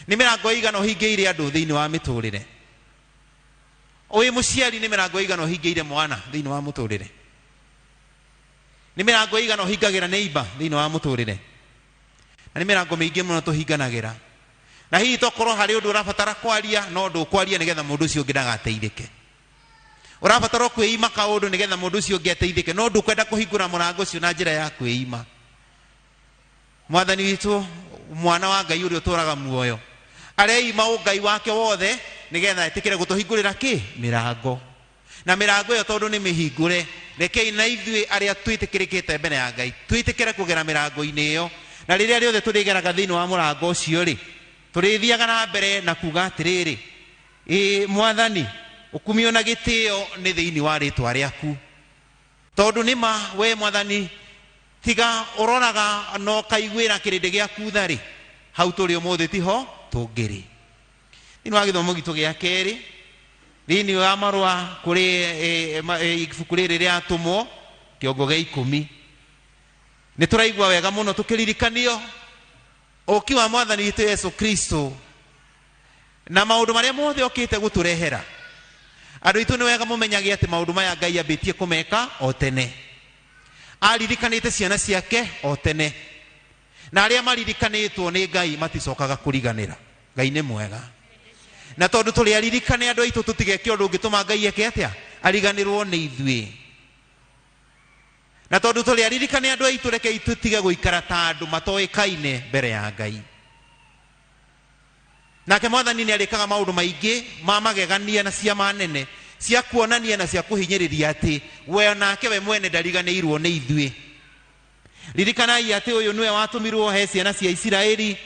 Nĩ mĩrango ĩigana ũhingĩire andũ thĩinĩ wa mĩtũrĩre? Wĩ mũciari nĩ mĩrango ĩigana ũhingĩire mwana thĩinĩ wa mũtũrĩre? Nĩ mĩrango ĩigana ũhingagĩra neighbor thĩinĩ wa mũtũrĩre? Na nĩ mĩrango mĩingĩ mũno tũhinganagĩra. Na hihi tokorwo harĩ ũndũ ũrabatara kwaria no ndũkwaria nĩgetha mũndũ ũcio ũngĩ ndagateithĩke. Ũrabatara kwĩima kaũndũ nĩgetha mũndũ ũcio ũngĩ ateithĩke, no ndũkwenda kũhingũra mũrango ũcio na njĩra ya kwĩima. Mwathani witũ, mwana wa Ngai ũrĩa ũtũũraga muoyo, areima ũngai wake wothe nĩgetha etĩkĩre gũtũhingũrĩra kĩ? Mĩrango. Na mĩrango ĩyo tondũ nĩ mĩhingũre, rekei na ithuĩ arĩa twĩtĩkĩrĩkĩte mbere ya Ngai twĩtĩkĩre kũgera mĩrango-inĩ ĩyo. Na rĩrĩa rĩothe tũrĩgeraga thĩinĩ wa mũrango ũcio rĩ, tũrĩthiaga na mbere na kuga atĩrĩrĩ, ĩ Mwathani, ũkumio na gĩtĩo nĩ thĩinĩ wa rĩtwa rĩaku. Tondũ nĩ ma we Mwathani, tiga ũroraga na ũkaiguĩra kĩrĩndĩ gĩaku tha rĩ, hau tũrĩ ũmũthĩ tiho tũngĩrĩ. Thĩinĩ wa gĩthomo gitũ gĩa kerĩ, thĩinĩ wa marũa kũrĩ ibuku rĩrĩ rĩa atũmwo kĩongo gĩa 10, nĩ tũraigua wega mũno tũkĩririkanio ũki wa Mwathani witũ Yesu Kristo na maũndũ marĩa mothe okĩte gũtũrehera. Andũ aitũ nĩ wega mũmenyage atĩ maũndũ maya Ngai ambĩtie kũmeka o tene. Aririkanĩte ciana ciake o tene. Na arĩa maririkanĩtwo nĩ Ngai maticokaga kũriganĩra. Ngai nĩ mwega. Na tondũ tũrĩ aririkane andũ aitũ tũtigeke ũndũ ũngĩtũma Ngai eke atĩa? Ariganĩrwo nĩ ithuĩ. Na tondũ tũrĩ aririkane andũ aitũ, rekei tũtige gũikara ta andũ matoĩkaine mbere ya Ngai. Nake Mwathani nĩ arĩkaga maũndũ maingĩ ma magegania na ciama nene cia kuonania na cia kũhinyĩrĩria atĩ we nake we mwene ndariganĩirwo nĩ ithuĩ. Ririkanai atĩ ũyũ nĩwe watũmirwo he ciana cia Isiraeli,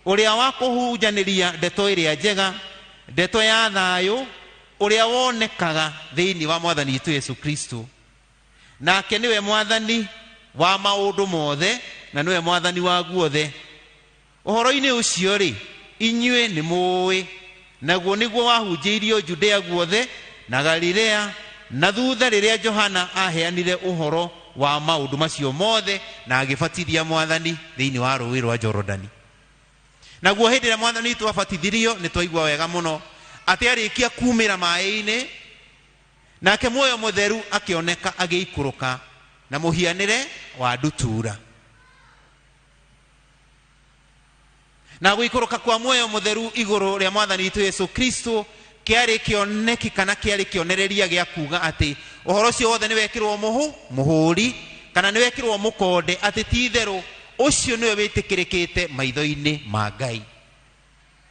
ũrĩa wa kũhunjanĩria ndeto ĩrĩa njega, ndeto ya thayũ, ũrĩa wonekaga thĩinĩ wa Mwathani witũ Yesu Kristo. Nake nĩwe Mwathani wa maũndũ mothe na nĩwe Mwathani wa guothe. Ũhoro-inĩ ũcio rĩ, inyuĩ nĩ mũũĩ, naguo nĩguo wahunjĩirio Judea guothe na Galilea, na thutha rĩrĩa Johana aheanire ũhoro wa maũndũ macio mothe na agĩbatithia Mwathani thĩinĩ wa rũũĩ rwa Jorodani. Naguo hĩndĩ ĩrĩa Mwathani witũ abatithirio, nĩ twaigua wega mũno atĩ arĩkia kumĩra maĩ-inĩ, nake muoyo mũtheru akĩoneka agĩikũrũka na mũhianĩre wa ndutura. Na gũikũrũka kwa muoyo mũtheru igũrũ rĩa Mwathani witũ Yesu Kristo kĩarĩ kĩoneki kana kĩarĩ kĩonereria gĩa kuga atĩ ũhoro ũcio wothe nĩ wekĩrwo mũhũri kana nĩ wekĩrwo mũkonde, atĩ ti itherũ ũcio nĩwe wĩtĩkĩrĩkĩte maitho-inĩ ma Ngai.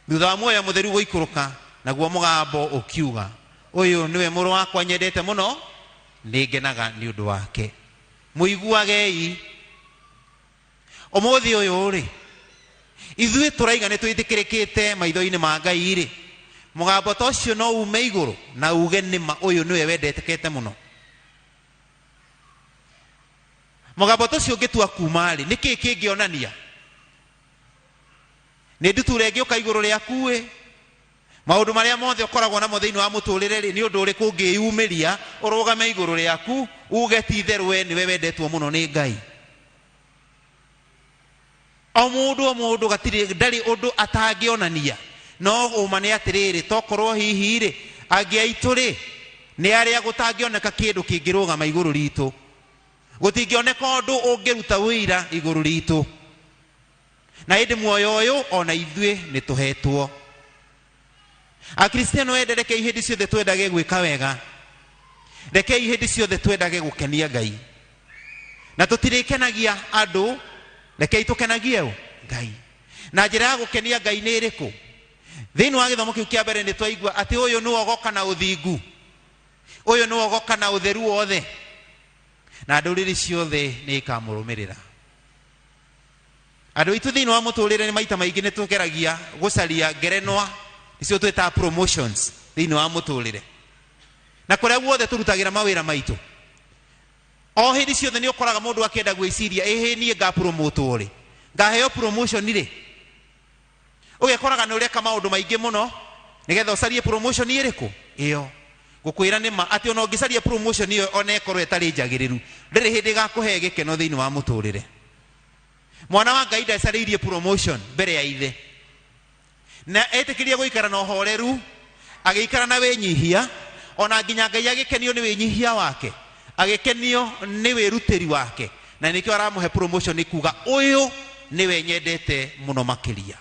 Thutha wa muoyo mũtheru gũikũrũka, naguo mũgambo ũkiuga, ũyũ nĩwe mũrũ wakwa nyendete mũno, nĩngenaga nĩ ũndũ wake. Mũiguagei. Ũmũthĩ ũyũ rĩ, ithuĩ tũraiga nĩ twĩtĩkĩrĩkĩte maitho-inĩ ma Ngai rĩ, mũgambo ta ũcio no ume igũrũ na uge nĩma ũyũ nĩwe wendetekete mũno. Mũgambo ta ũcio ũngĩtua kuma rĩ, nĩkĩĩ kĩngĩonania? Nĩ ndutura ĩngĩũka igũrũ rĩaku ĩ, maũndũ marĩa mothe ũkoragwo namo thĩinĩ wa mũtũrĩre rĩ, nĩ ũndũ ũrĩkũ ũngĩyumĩria ũrũgame igũrũ rĩaku uge ti itherũ we nĩwe wendetwo mũno nĩ Ngai? O mũndũ gatirĩ ndarĩ ũndũ atangĩonania. No ũma nĩ atĩrĩrĩ, tokorwo hihi rĩ, angĩ aitũ rĩ, nĩ arĩa gũtangĩoneka kĩndũ kĩngĩrũgama igũrũ ritũ, gũtingĩoneka ũndũ ũngĩruta ũira igũrũ ritũ. Na ĩndĩ muoyo ũyũ ona ithuĩ nĩ tũhetwo. Akristiano ende, rekei hĩndĩ ciothe twendage gwĩka wega, rekei hĩndĩ ciothe twendage gũkenia Ngai, na tũtirĩkenagia andũ, rekei tũkenagie Ngai. Na njĩra ya gũkenia Ngai nĩ ĩrĩkũ? Thĩinĩ wa gĩthomo kĩu kĩa mbere nĩ twaigua atĩ ũyũ nĩwe ũgoka na ũthingu, ũyũ nĩwe ũgoka na ũtheru wothe, na ndũrĩrĩ ciothe nĩ ikamũrũmĩrĩra. Andũ aitũ thĩinĩ wa mũtũrĩre nĩ maita maingĩ nĩ tũgeragia gũcaria ngerenwa, nĩcio twĩtaga promotions thĩinĩ wa mũtũrĩre, na kũrĩa guothe tũrutagĩra mawĩra maitũ. O hĩndĩ ciothe nĩ ũkoraga mũndũ akĩenda gwĩciria, ĩhĩ niĩ ngapromotwo rĩ, ngaheo promotion rĩ. Ũgekoraga nĩ ũreka maũndũ maingĩ mũno nĩgetha ũcarie promotion ĩrĩkũ ĩyo. Ngũkwĩra nĩ ma atĩ ona ũngĩcaria promotion ĩyo ona ĩkorwo ĩtarĩ njagĩrĩru, ndĩrĩ hĩndĩ ĩgakũhe gĩkeno thĩinĩ wa mũtũrĩre. Mwana wa Ngai ndacarĩirie promotion mbere ya ithe, na etĩkĩrie gũikara na ũhoreru, agĩikara na wĩnyihia, ona nginya Ngai agĩkenio nĩ wĩnyihia wake, agĩkenio nĩ wĩrutĩri wake, na nĩkĩo aramũhe promotion kuga ũyũ nĩwe nyendete mũno makĩria.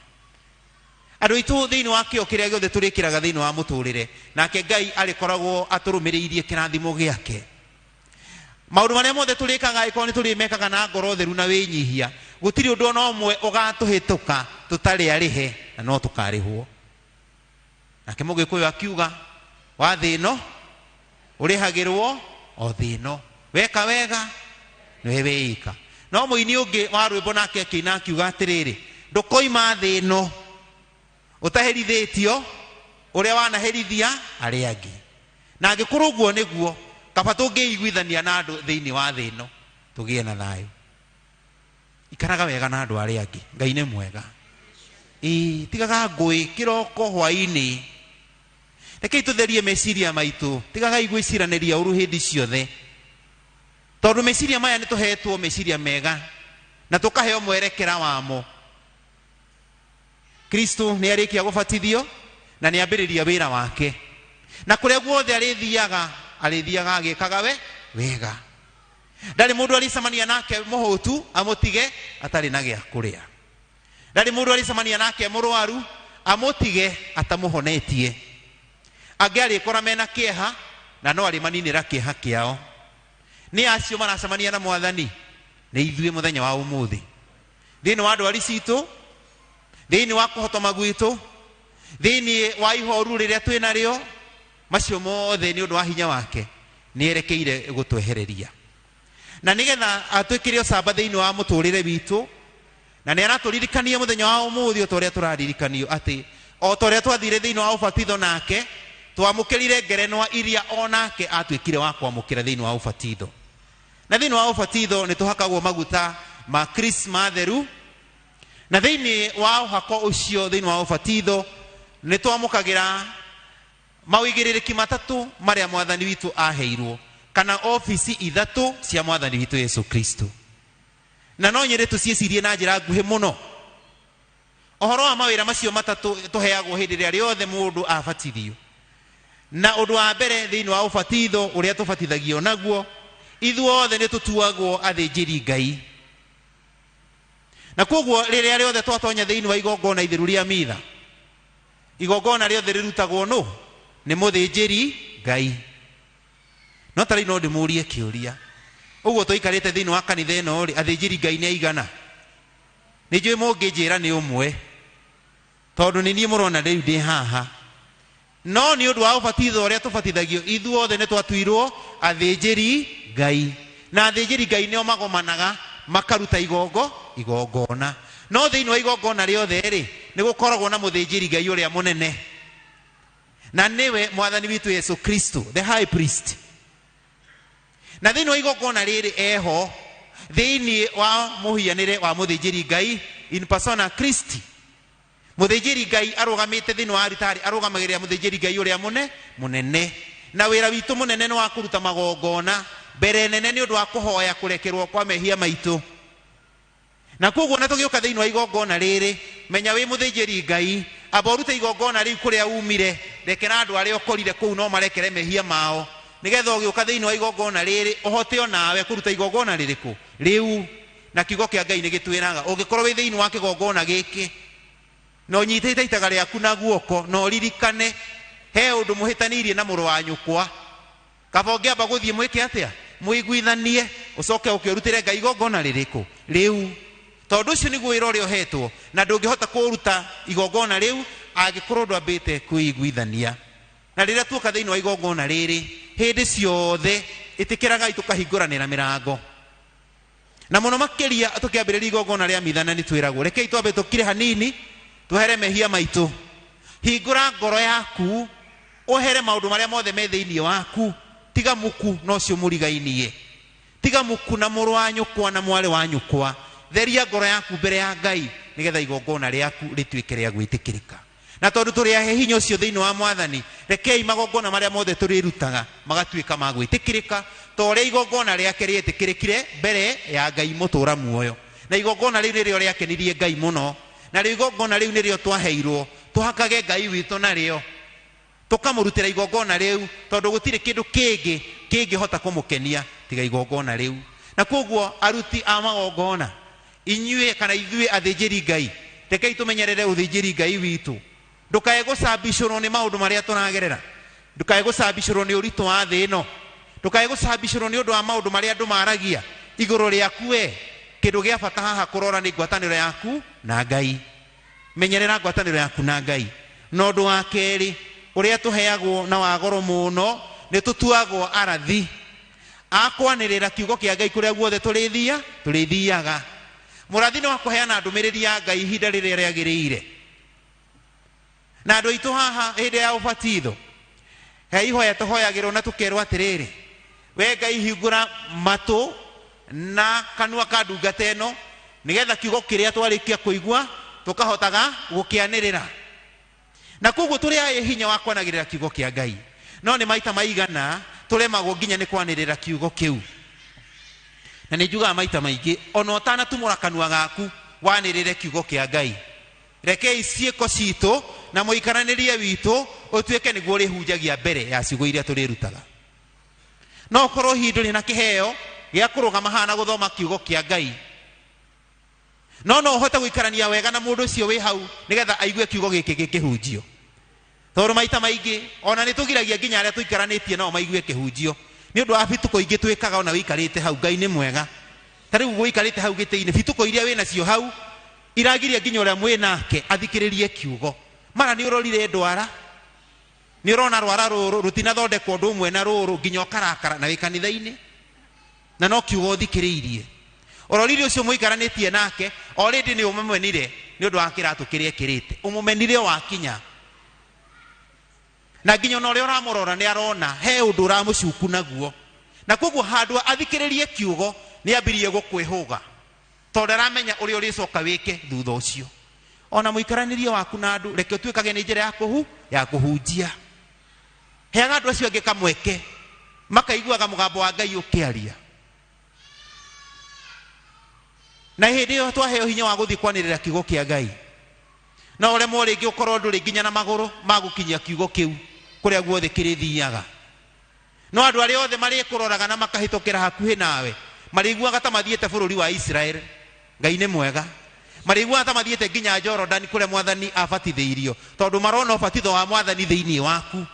Andũ aitũ thĩinĩ wa kĩo kĩrĩa gĩothe tũrĩkĩraga thĩinĩ wa mũtũrĩre, nake Ngai arĩkoragwo atũrũmĩrĩirie kĩrathimo gĩake. Maũndũ marĩa mothe tũrĩkaga angĩkorwo nĩ tũrĩmekaga na ngoro theru na wĩnyihia, gũtirĩ ũndũ ona ũmwe ũgatũhĩtũka tũtarĩ arĩhe, na no tũkarĩhwo. Nake Mũgĩkũyũ akiuga, wa thĩ ĩno ũrĩhagĩrwo o thĩ ĩno, weka wega nĩwe wĩika. No mũini ũngĩ wa rwĩmbo nake akĩina akiuga atĩrĩrĩ, ndũkoima thĩ ĩno ũtaherithĩtio ũrĩa wanaherithia arĩa angĩ. Na angĩkorwo ũguo nĩguo, kaba tũngĩiguithania na andũ thĩinĩ wa thĩ ĩno tũgĩe na thayũ. Ikaraga wega na andũ arĩa angĩ, Ngai nĩ mwega. Ĩĩ, tigaga ngũĩ kĩroko hwaĩ-inĩ. Rekei tũtherie meciria maitũ, tigagai gwĩciranĩria ũru hĩndĩ ciothe, tondũ meciria maya nĩ tũhetwo meciria mega na tũkaheo mwerekera wamo. Kristo nĩ arĩkia gũbatithio na nĩ ambĩrĩria wĩra wake, na kũrĩa guothe arĩthiaga arĩthiaga agĩkaga we wega. Ndarĩ mũndũ arĩcemania nake mũhũtu amũtige atarĩ na gĩa kũrĩa. Ndarĩ mũndũ arĩcemania nake mũrwaru amũtige atamũhonetie. Angĩ arĩkora mena kĩeha na no arĩmaninĩra kĩeha kĩao. Nĩ acio maracemania na Mwathani nĩ ithuĩ mũthenya wa ũmũthĩ, thĩinĩ wa ndwari citũ, thĩinĩ wa kũhotoma gwitũ, thĩinĩ wa ihoru rĩrĩa twĩ narĩo, macio mothe nĩ ũndũ wa hinya wake nĩ erekeire gũtwehereria. Na nĩgetha atwĩkĩre ũcamba thĩinĩ wa mũtũrĩre witũ, na nĩ aratũririkania mũthenya wa ũmũthĩ o ta ũrĩa tũraririkanio atĩ o ta ũrĩa twathire thĩinĩ wa ũbatitho nake, twamũkĩrire ngerenwa iria o nake atuĩkire wa kwamũkĩra thĩinĩ wa ũbatitho. Na thĩinĩ wa ũbatitho nĩ tũhakagwo maguta ma Krisma theru, na thĩinĩ wa ũhako ũcio thĩinĩ wa ũbatitho nĩ twamũkagĩra mawĩigĩrĩrĩki matatũ marĩa Mwathani witũ aheirwo, kana ofici ithatũ cia Mwathani witũ Yesu Kristo. Na no nyende tũciĩcirie na njĩra nguhĩ mũno ũhoro wa mawĩra macio matatũ tũheagwo hĩndĩ ĩrĩa rĩothe mũndũ abatithio. Na ũndũ wa mbere thĩinĩ wa ũbatitho ũrĩa tũbatithagio naguo, ithuothe nĩ tũtuagwo athĩnjĩri Ngai. Na koguo rĩrĩa rĩothe twatonya thĩinĩ wa igongona itheru rĩa mitha, igongona rĩothe rĩrutagwo nũ? Nĩ mũthĩnjĩri Ngai. No ta rĩu no ndĩmũrie kĩũria, ũguo tũikarĩte thĩinĩ wa kanitha ĩno rĩ, athĩnjĩri Ngai nĩ aigana? Nĩ njũĩ mũngĩnjĩra nĩ ũmwe, tondũ nĩ niĩ mũrona rĩu ndĩ haha. No nĩ ũndũ wa ũbatitho ũrĩa tũbatithagio, ithuothe nĩ twatuirwo athĩnjĩri Ngai. Na athĩnjĩri Ngai nĩo magomanaga makaruta igongona. No thĩinĩ wa igongona rĩothe rĩ, nĩ gũkoragwo na mũthĩnjĩri Ngai ũrĩa mũnene, na nĩwe Mwathani witũ Yesu Kristo, the high priest. Na thĩinĩ wa igongona rĩrĩ eho thĩinĩ wa mũhianĩre wa mũthĩnjĩri Ngai, in persona Christi. Mũthĩnjĩri Ngai arũgamĩte thĩinĩ wa alitari, arũgamagĩrĩra mũthĩnjĩri Ngai ũrĩa mũnene. Na wĩra witũ mũnene nĩ wa kũruta magongona mbere nene nĩ ũndũ wa kũhoya kũrekerwo kwa mehia maitũ. Na koguo na tũgĩũka thĩinĩ wa igongona rĩrĩ, menya wĩ mũthĩnjĩri Ngai, amba ũrute igongona rĩu kũrĩa umire, rekera andũ arĩa ũkorire kũu no marekere mehia mao, nĩgetha ũgĩũka thĩinĩ wa igongona rĩrĩ ũhote onawe kũruta igongona rĩrĩkũ rĩu. Na kiugo kĩa Ngai nĩ gĩtwĩraga ũngĩkorwo wĩ thĩinĩ wa kĩgongona gĩkĩ na ũnyitĩte itaga rĩaku na guoko, na ũririkane he ũndũ mũhĩtanĩirie na mũrũ wa nyũkwa, kaba ũngĩamba gũthiĩ mwĩke atĩa? Mũiguithanie, ũcoke ũkĩrutĩre Ngai igongona rĩrĩkũ rĩu. Tondũ ũcio nĩguo wĩra ũrĩa ũhetwo, na ndũngĩhota kũruta igongona rĩu angĩkorwo ndwambĩte kwĩiguithania. Na rĩrĩa tuoka thĩinĩ wa igongona rĩrĩ, hĩndĩ ciothe ĩtĩkĩragai tũkahingũranĩra mĩrango. Na mũno makĩria tũkĩambĩrĩria igongona rĩa mithana nĩ twĩragwo, rekei twambe tũkire hanini, twehere mehia maitũ. Hingũra ngoro yaku, ũhere maũndũ marĩa mothe me thĩinĩ waku, tiga muku na ũcio mũrigainie, tiga muku na mũrũ wa nyũkwa na mwarĩ wa nyũkwa. Theria ngoro yaku mbere ya Ngai nĩgetha igongona rĩaku rĩtuĩke rĩa gwĩtĩkĩrĩka. Na tondũ tũrĩ ahe hinya ũcio thĩinĩ wa Mwathani, rekei magongona marĩa mothe tũrĩrutaga magatuĩka ma gwĩtĩkĩrĩka, ta ũrĩa igongona rĩake rĩetĩkĩrĩkire mbere ya Ngai mũtũũra muoyo. Na igongona rĩu nĩrĩo rĩakenirie Ngai mũno, na rĩu igongona rĩu nĩrĩo twaheirwo tũhakage Ngai witũ narĩo, tũkamũrutĩra igongona rĩu, tondũ gũtirĩ kĩndũ kĩngĩ kĩngĩhota kũmũkenia tiga igongona rĩu. Na koguo aruti a magongona, inyuĩ kana ithuĩ athĩnjĩri Ngai, Rekei tũmenyerere ũthĩnjĩri Ngai witũ. Ndũkae gũcambicũrwo nĩ maũndũ marĩa tũragerera. Ndũkae gũcambicũrwo nĩ ũritũ wa thĩ ĩno. Ndũkae gũcambicũrwo nĩ ũndũ wa maũndũ marĩa andũ maragia igũrũ rĩaku we. Kĩndũ gĩa bata haha kũrora nĩ ngwatanĩro yaku na Ngai. Menyerera ngwatanĩro yaku na Ngai. Na ũndũ wa kerĩ ũrĩa tũheagwo na wa goro mũno nĩ tũtuagwo arathi akwanĩrĩra kiugo kĩa Ngai kũrĩa guothe tũrĩthiaga. Mũrathi nĩ wa kũheana ndũmĩrĩri ya Ngai ihinda rĩrĩa rĩagĩrĩire. Na andũ aitũ haha hĩndĩ ya ũbatitho he ihoya tũhoyagĩrwo na tũkerwo atĩrĩrĩ, we Ngai hingũra matũ na kanua ka ndungata ĩno nĩgetha kiugo kĩrĩa twarĩkia kũigua tũkahotaga gũkĩanĩrĩra. Na koguo tũrĩ a hinya wa kwanagĩrĩra kiugo kĩa Ngai, no nĩ maita maigana tũremagwo nginya nĩ kwanĩrĩra kiugo kĩu. Na nĩ njugaga maita maingĩ ona ũtanatumũra kanua gaku wanĩrĩre kiugo kĩa Ngai, rekei ciĩko citũ na mũikaranĩrie witũ ũtuĩke nĩguo ũrĩhunjagia mbere ya ciugo iria tũrĩrutaga. No ũkorwo hihi ndũrĩ na kĩheo gĩa kũrũgama haha na gũthoma kiugo kĩa Ngai, no no ũhote gũikarania wega na mũndũ ũcio wĩ hau nĩgetha aigue kiugo gĩkĩ gĩkĩhunjio. Tondũ maita maingĩ ona nĩ tũgiragia nginya arĩa tũikaranĩtie nao maigue kĩhunjio nĩ ũndũ wa bituko ingĩ twĩkaga ona wĩikarĩte hau. Ngai nĩ mwega. Ta rĩu wĩikarĩte hau gĩtĩ-inĩ, bituko iria wĩ nacio hau iragiria nginya ũrĩa mwĩ nake athikĩrĩrie kiugo. Mara nĩ ũrorire ndwara, nĩ ũrona rwara rũrũ rũtinathondekwo ũndũ ũmwe na rũrũ nginya ũkarakara na wĩ kanitha-inĩ na no kiugo ũthikĩrĩirie. Ũrorire ũcio mũikaranĩtie nake already nĩ ũmũmenire nĩ ũndũ wa kĩratũ kĩrĩa ekĩrĩte, ũmũmenire wakinya na nginya ona ũrĩa ũramũrora nĩ arona he ũndũ ũramũcuku naguo, na koguo handũ athikĩrĩrie kiugo nĩ ambirie gũkwĩhũga tondũ aramenya ũrĩa ũrĩcoka wĩke thutha ũcio. Ona mũikaranĩrie waku na andũ reke ũtuĩkage nĩ njĩra ya kũhunjia. Heaga andũ acio angĩ kamweke makaiguaga mũgambo wa Ngai ũkĩaria. Na hĩndĩ ĩyo twaheo hinya wa gũthiĩ kwanĩrĩra kiugo kĩa Ngai, no ũremwo rĩngĩ ũkorwo ndũrĩ nginya na magũrũ ma gũkinyia kiugo kĩu kũrĩa guothe kĩrĩthiaga. No andũ arĩa othe marĩkũroraga na makahĩtũkĩra hakuhĩ nawe marĩiguaga ta mathiĩte bũrũri wa Israel. Ngai nĩ mwega. Marĩiguaga ta mathiĩte nginya Jordan kũrĩa mwathani abatithĩirio, tondũ marona ũbatitho wa mwathani thĩinĩ waku,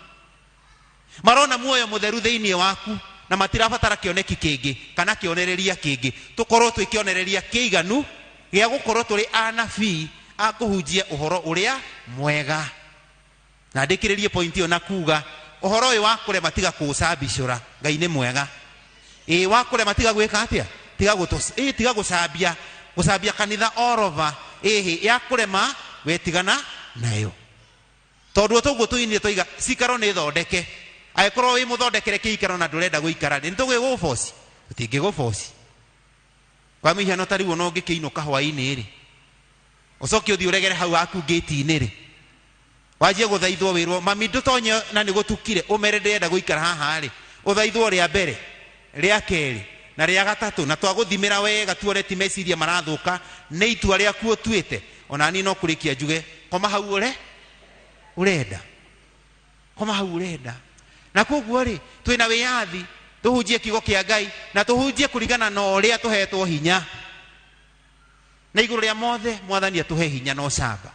marona muoyo mũtheru thĩinĩ waku, na matirabatara kĩoneki kĩngĩ kana kĩonereria kĩngĩ. Tũkorwo twĩ kĩonereria kĩiganu gĩa gũkorwo tũrĩ anabii a kũhunjia ũhoro ũrĩa mwega. Na ndĩkĩrĩrie point ĩyo na kuga ũhoro ũyũ wa kũrema tiga kũũcambicũra. Ngai nĩ mwega. Ĩĩ, wa kũrema tiga gwĩka atĩa? Tiga gũcambia, gũcambia kanitha all over. Ĩhĩ, ya kũrema wetigana nayo, tondũ toguo tũinire tũiga cikaro nĩ thondeke. Angĩkorwo wĩ mũthondekere kĩikaro na ndũrenda gũikara nĩ tũgĩgũboci, tũtingĩgũboci. Kwa mĩhiano ta rĩu ona ũngĩkĩinũka hwaĩ-inĩ rĩ, ũcoke ũthiĩ ũregere hau haku ngĩti-inĩ rĩ, wanjie gũthaithwo wĩrwo mami ndũtonye na nĩ gũtukire, ũmere ndĩrenda gũikara haha rĩ, ũthaithwo rĩa mbere, rĩa kerĩ na rĩa gatatũ, na twagũthimĩra wega tuone ti meciria marathũka nĩ itua rĩaku ũtuĩte. Ona niĩ no kũrĩkia njuge koma hau ũre ũrenda, koma hau ũrenda. Na koguo rĩ twĩna wĩyathi tũhunjie kiugo kĩa Ngai na tũhunjie kũringana na ũrĩa tũhetwo hinya. Na igũrũ rĩa mothe mwathani atũhe hinya na ũcamba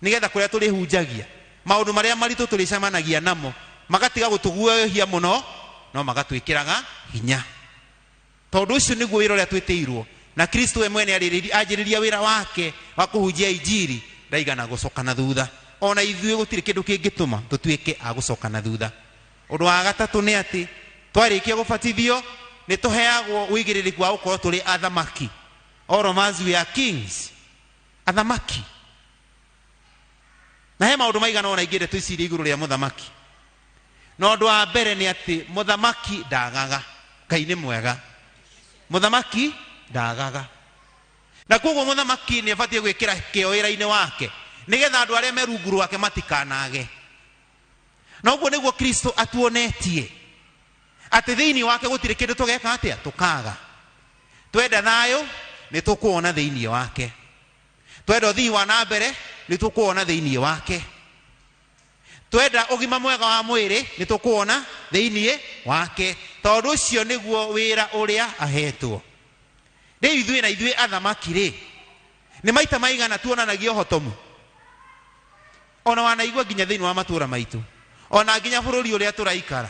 nĩgetha kũrĩa tũrĩhunjagia maũndũ marĩa maritũ tũrĩcemanagia namo magatiga gũtũguoyohia mũno, no magatwĩkĩraga hinya. Tondũ ũcio nĩguo wĩra ũrĩa twĩtĩirwo, na Kristo we mwene anjĩrĩria wĩra wake wa kũhunjia injiri ndaigana gũcoka na thutha. Ona ithuĩ gũtirĩ kĩndũ kĩngĩtũma tũtuĩke a gũcoka na thutha. Ũndũ wa gatatũ nĩ atĩ twarĩkia gũbatithio nĩ tũheagwo ũigĩrĩrĩku wa gũkorwo tũrĩ athamaki. All of us we are kings, athamaki. Na he maũndũ maigana ũna ingĩenda twĩcirie igũrũ rĩa mũthamaki. Na ũndũ wa mbere nĩ atĩ mũthamaki ndagaga. Ngai nĩ mwega. Mũthamaki ndagaga. Na koguo mũthamaki nĩ abatiĩ gwĩkĩra kĩo wĩra-inĩ wake nĩgetha andũ arĩa me rungu rwake matikanage. Na ũguo nĩguo Kristo atuonetie atĩ thĩinĩ wake gũtirĩ kĩndũ tũgeka atĩa tũkaga. Twenda thayũ nĩ tũkuona thĩinĩ wake, twenda ũthii wa na mbere nĩ tũkuona thĩinĩ wake, twenda ũgima mwega wa mwĩrĩ nĩ tũkuona thĩinĩ wake, tondũ ũcio nĩguo wĩra ũrĩa ahetwo. Rĩu ithuĩ na ithuĩ athamaki rĩ, Nĩ maita maigana tuonanagia ũhotomu? Ona wanaigua nginya thĩinĩ wa matũũra maitũ, ona nginya bũrũri ũrĩa tũraikara,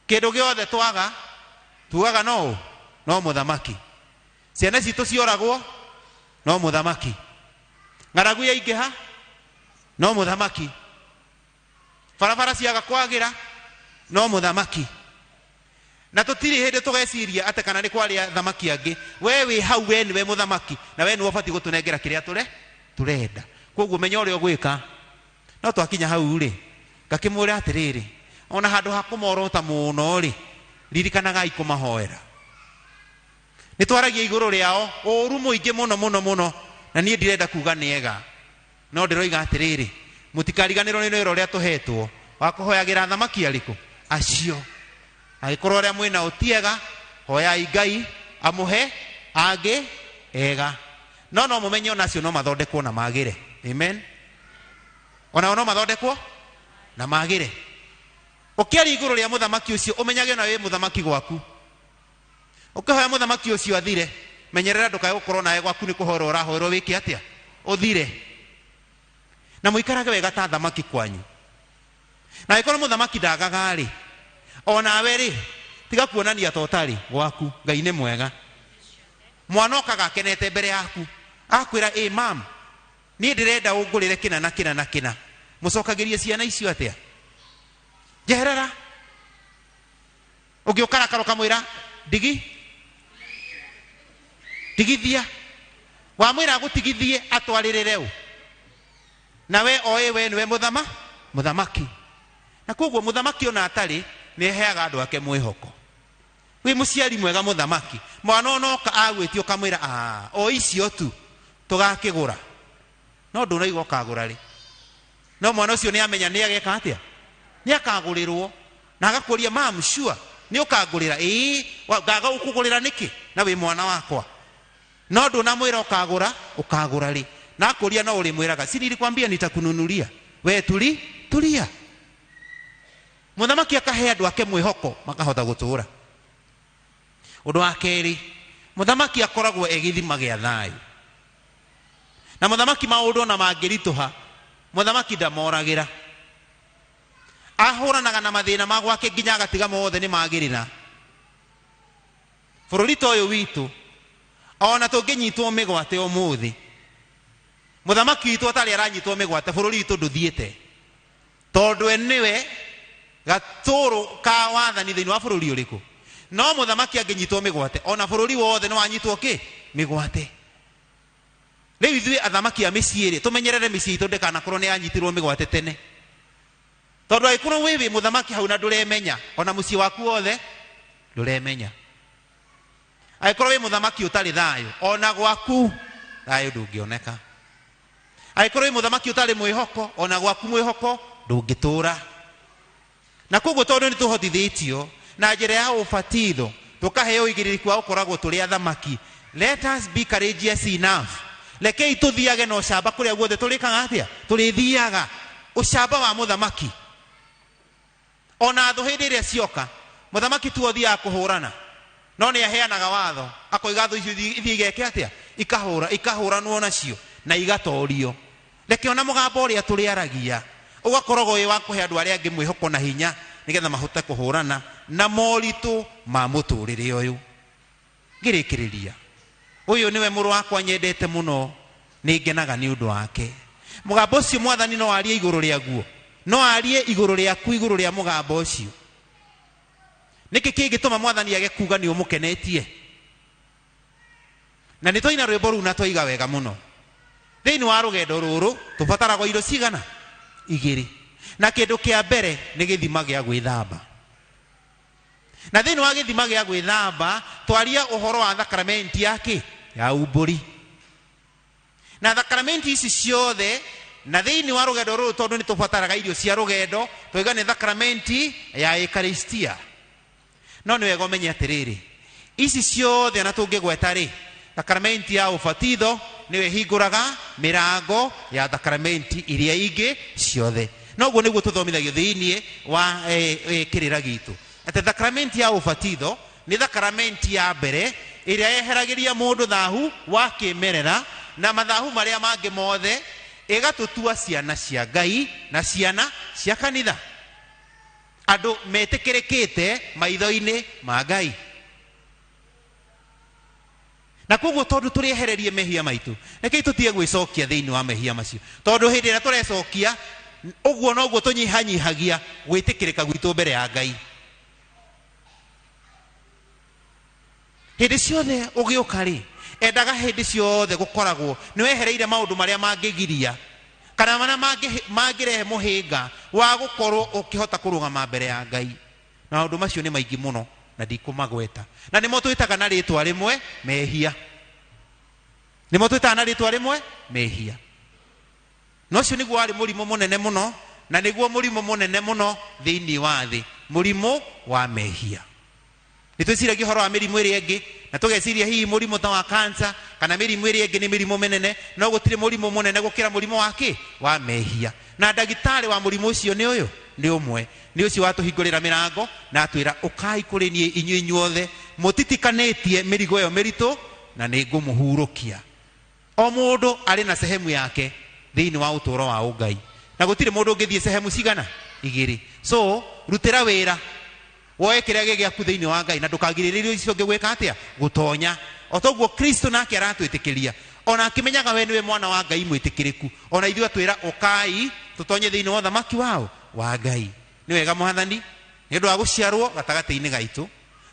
kĩndũ gĩothe twaga tugaga no no mũthamaki. Ciana citũ cioragwo no mũthamaki. Ng'aragu yaingĩha no mũthamaki. Barabara ciaga kwagĩra no mũthamaki. Na tũtirĩ hĩndĩ tũgeciria atĩ kana nĩ kwarĩa thamaki angĩ. We wĩ hau, we nĩwe mũthamaki, na we nĩwe ũbatiĩ gũtũnengera kĩrĩa tũrenda. Koguo menya ũrĩa ũgwĩka. No twakinya hau rĩ, ngakĩmwĩra atĩrĩrĩ, ona handũ ha kũmorota mũno rĩ, ririkanagai kũmahoera. Nĩ twaragia igũrũ rĩao ũru mũingĩ mũno mũno mũno, na niĩ ndirenda kuga nĩ ega, no ndĩroiga atĩrĩrĩ, mũtikariganĩrwo nĩ wĩra ũrĩa tũhetwo wa kũhoyagĩra athamaki arĩkũ acio. Angĩkorwo arĩa mwĩnao ti ega, hoyai Ngai amũhe angĩ ega. No no mũmenye ona acio no mathondekwo na magĩre. Amen. Onao no mathondekwo na magĩre. Ũkĩaria igũrũ rĩa mũthamaki ũcio, ũmenyage ona wĩ mũthamaki gwaku. Ũkĩhoya mũthamaki ũcio athire, menyerera ndũkae gũkorwo nawe gwaku nĩ kũhoerwo ũrahoerwo wĩke atĩa? Ũthire. Na mũikarage wega ta athamaki kwanyu. Na angĩkorwo mũthamaki ndagaga rĩ, onawe rĩ, tiga kuonania ta ũtarĩ gwaku. Ngai nĩ mwega. Mwana okaga akenete mbere yaku, akwĩra, ĩ mam, niĩ ndĩrenda ũngũrĩre kĩna na kĩna na kĩna. Mũcokagĩrie ciana icio atĩa? Njeherera. Ũngĩũkarakara ũkamwĩra ndigi, tigithia. Wamwĩra agũtigithie atwarĩrĩre ũ? Na we oĩ we nĩwe mũthamaki. Na koguo mũthamaki ona atarĩ nĩ aheaga andũ ake mwĩhoko. Wĩ mũciari mwega mũthamaki, mwana onoka agwĩtia ũkamwĩra, o icio tu tũgakĩgũra. No ndũnaigua ũkagũra rĩ. No mwana ũcio nĩ amenya nĩ ageka atĩa? Nĩ akagũrĩrwo. Na agakũria, mam, sure nĩ ũkangũrĩra? Ĩĩ, ngaga gũkũgũrĩra nĩkĩ na wĩ mwana wakwa? No ndũnamwĩra ũkagũra, ũkagũra rĩ. Na akũria no ũrĩmwĩraga, si nilikwambia nitakununulia? We tulia. Mũthamaki akahe andũ ake mwĩhoko makahota gũtũũra. Ũndũ wa kerĩ, mũthamaki akoragwo e gĩthima gĩa thayũ. Na mũthamaki maũndũ ona mangĩritũha, mũthamaki ndamoragĩra. Ahũranaga na mathĩna ma gwake nginya agatiga mothe nĩ magĩrĩra. Bũrũri ta ũyũ witũ, ona tũngĩnyitwo mĩgwate ũmũthĩ, mũthamaki witũ atarĩ aranyitwo mĩgwate, bũrũri witũ ndũthiĩte. Tondũ we nĩwe gatũrũ ka wathani thĩinĩ wa bũrũri ũrĩkũ. No mũthamaki angĩnyitwo mĩgwate, ona bũrũri wothe nĩ wanyitwo kĩ? Mĩgwate. Rĩu ithuĩ athamaki a mĩciĩ rĩ, tũmenyerere mĩciĩ itũ ndĩkanakorwo nĩ yanyitirwo mĩgwate tene. Tondũ angĩkorwo wĩ mũthamaki hau na ndũremenya, ona mũciĩ waku wothe ndũremenya. Angĩkorwo wĩ mũthamaki ũtarĩ thayũ, ona gwaku thayũ ndũngĩoneka. Angĩkorwo wĩ mũthamaki ũtarĩ mwĩhoko, ona gwaku mwĩhoko ndũngĩtũra. Na koguo tondũ nĩ tũhotithĩtio na njĩra ya ũbatitho, tũkaheo ũigĩrĩrĩki wa gũkoragwo tũrĩ athamaki, let us be courageous enough. Rekei tũthiage na ũcamba kũrĩa guothe tũrĩkaga atĩa? Tũrĩthiaga. Ũcamba wa mũthamaki. Ona thũ hĩndĩ ĩrĩa cioka, mũthamaki tu athiaga kũhũrana, no nĩ aheanaga watho, akoiga thũ icio ithiĩ igeke atĩa? Ikahũra, ikahũranwo nacio na igatorio. Reke ona mũgambo ũrĩa tũrĩaragia ũgakoragwo wĩ wa kũhe andũ arĩa angĩ mwĩhoko na hinya, nĩgetha mahote kũhũrana na moritũ ma mũtũrĩre ũyũ. Ngĩrĩkĩrĩria, ũyũ nĩwe mũrũ wakwa nyendete mũno, nĩ ngenaga nĩ ũndũ wake. Mũgambo ũcio mwathani no arie igũrũ rĩaguo, no arie igũrũ rĩaku, igũrũ rĩa mũgambo ũcio. Nĩkĩ kĩngĩtũma mwathani age kuga nĩ ũmũkenetie? Na nĩ twaina rwĩmbo rũu na twaiga wega mũno. Thĩinĩ wa rũgendo rũrũ tũbataragwo indo cigana? Igĩrĩ. Na kĩndũ kĩa mbere nĩ gĩthima gĩa gwĩthamba. Na thĩinĩ wa gĩthima gĩa gwĩthamba twaria ũhoro wa thakramenti ya kĩ? Ya umbũri. Na thakramenti ici ciothe, na thĩinĩ wa rũgendo rũrũ tondũ nĩ tũbataraga irio cia rũgendo, twaiga nĩ thakramenti ya Ekaristia. No nĩ wega ũmenye atĩrĩrĩ, ici ciothe na tũngĩgweta rĩ, thakramenti ya ũbatitho nĩyo ĩhingũraga mĩrango ya thakramenti iria ingĩ ciothe. Noguo nĩguo tũthomithagio thĩinĩ wa kĩrĩra gitũ, atĩ thakramenti ya ũbatitho nĩ thakramenti ya mbere ĩrĩa yeheragĩria mũndũ thahu wa kĩmerera na mathahu marĩa mangĩ mothe, ĩgatũtua ciana cia Ngai na ciana cia kanitha, andũ metĩkĩrĩkĩte maitho-inĩ ma Ngai. Na koguo tondũ tũrĩehererie mehia maitũ, rekei tũtige gwĩcokia thĩinĩ wa mehia macio, tondũ hĩndĩ ĩrĩa tũrecokia ũguo noguo tũnyihanyihagia gwĩtĩkĩrĩka gwitũ mbere ya Ngai. Hĩndĩ ciothe ũgĩũka rĩ, endaga hĩndĩ ciothe gũkoragwo nĩ wehereire maũndũ marĩa mangĩgiria kana marĩa mangĩrehe mũhĩnga wa gũkorwo ũkĩhota kũrũgama mbere ya Ngai. Na maũndũ macio nĩ maingĩ mũno na ndikũmagweta, na nĩmo twĩtaga na rĩtwa rĩmwe mehia. Nĩmo twĩtaga na rĩtwa rĩmwe mehia. Na ũcio nĩguo warĩ mũrimũ mũnene mũno, na nĩguo mũrimũ mũnene mũno thĩinĩ wa thĩ, mũrimũ wa mehia. Nĩ twĩciragia ũhoro wa mĩrimũ ĩrĩa ĩngĩ, na tũgeciria hihi mũrimũ ta wa cancer kana mĩrimũ ĩrĩa ĩngĩ nĩ mĩrimũ mĩnene, no gũtirĩ mũrimũ mũnene gũkĩra mũrimũ wa kĩ? Wa mehia. Na ndagĩtarĩ wa mũrimũ ũcio nĩ ũyũ, nĩ ũmwe, nĩ ũcio watũhingũrĩra mĩrango na atwĩra, ũkai kũrĩ niĩ inyuĩ inyuothe mũtitikanĩtie mĩrigo ĩyo mĩritũ, na nĩ ngũmũhurũkia. O mũndũ arĩ na sehemu yake thĩinĩ wa ũtũũro wa ũngai, na gũtirĩ mũndũ ũngĩthiĩ sehemu cigana igĩrĩ. So rutĩra wĩra, woe kĩrĩa gĩ gĩaku thĩinĩ wa Ngai, na ndũkagirĩrĩrie ũcio ũngĩ gwĩka atĩa? Gũtonya. O toguo Kristo nake aratwĩtĩkĩria, ona akĩmenyaga we nĩwe mwana wa Ngai mwĩtĩkĩrĩku, ona ithuĩ atwĩra ũkai tũtonye thĩinĩ wa ũthamaki wao wa Ngai. Nĩ wega Mwathani, nĩ ũndũ wa gũciarwo gatagatĩ-inĩ gaitũ,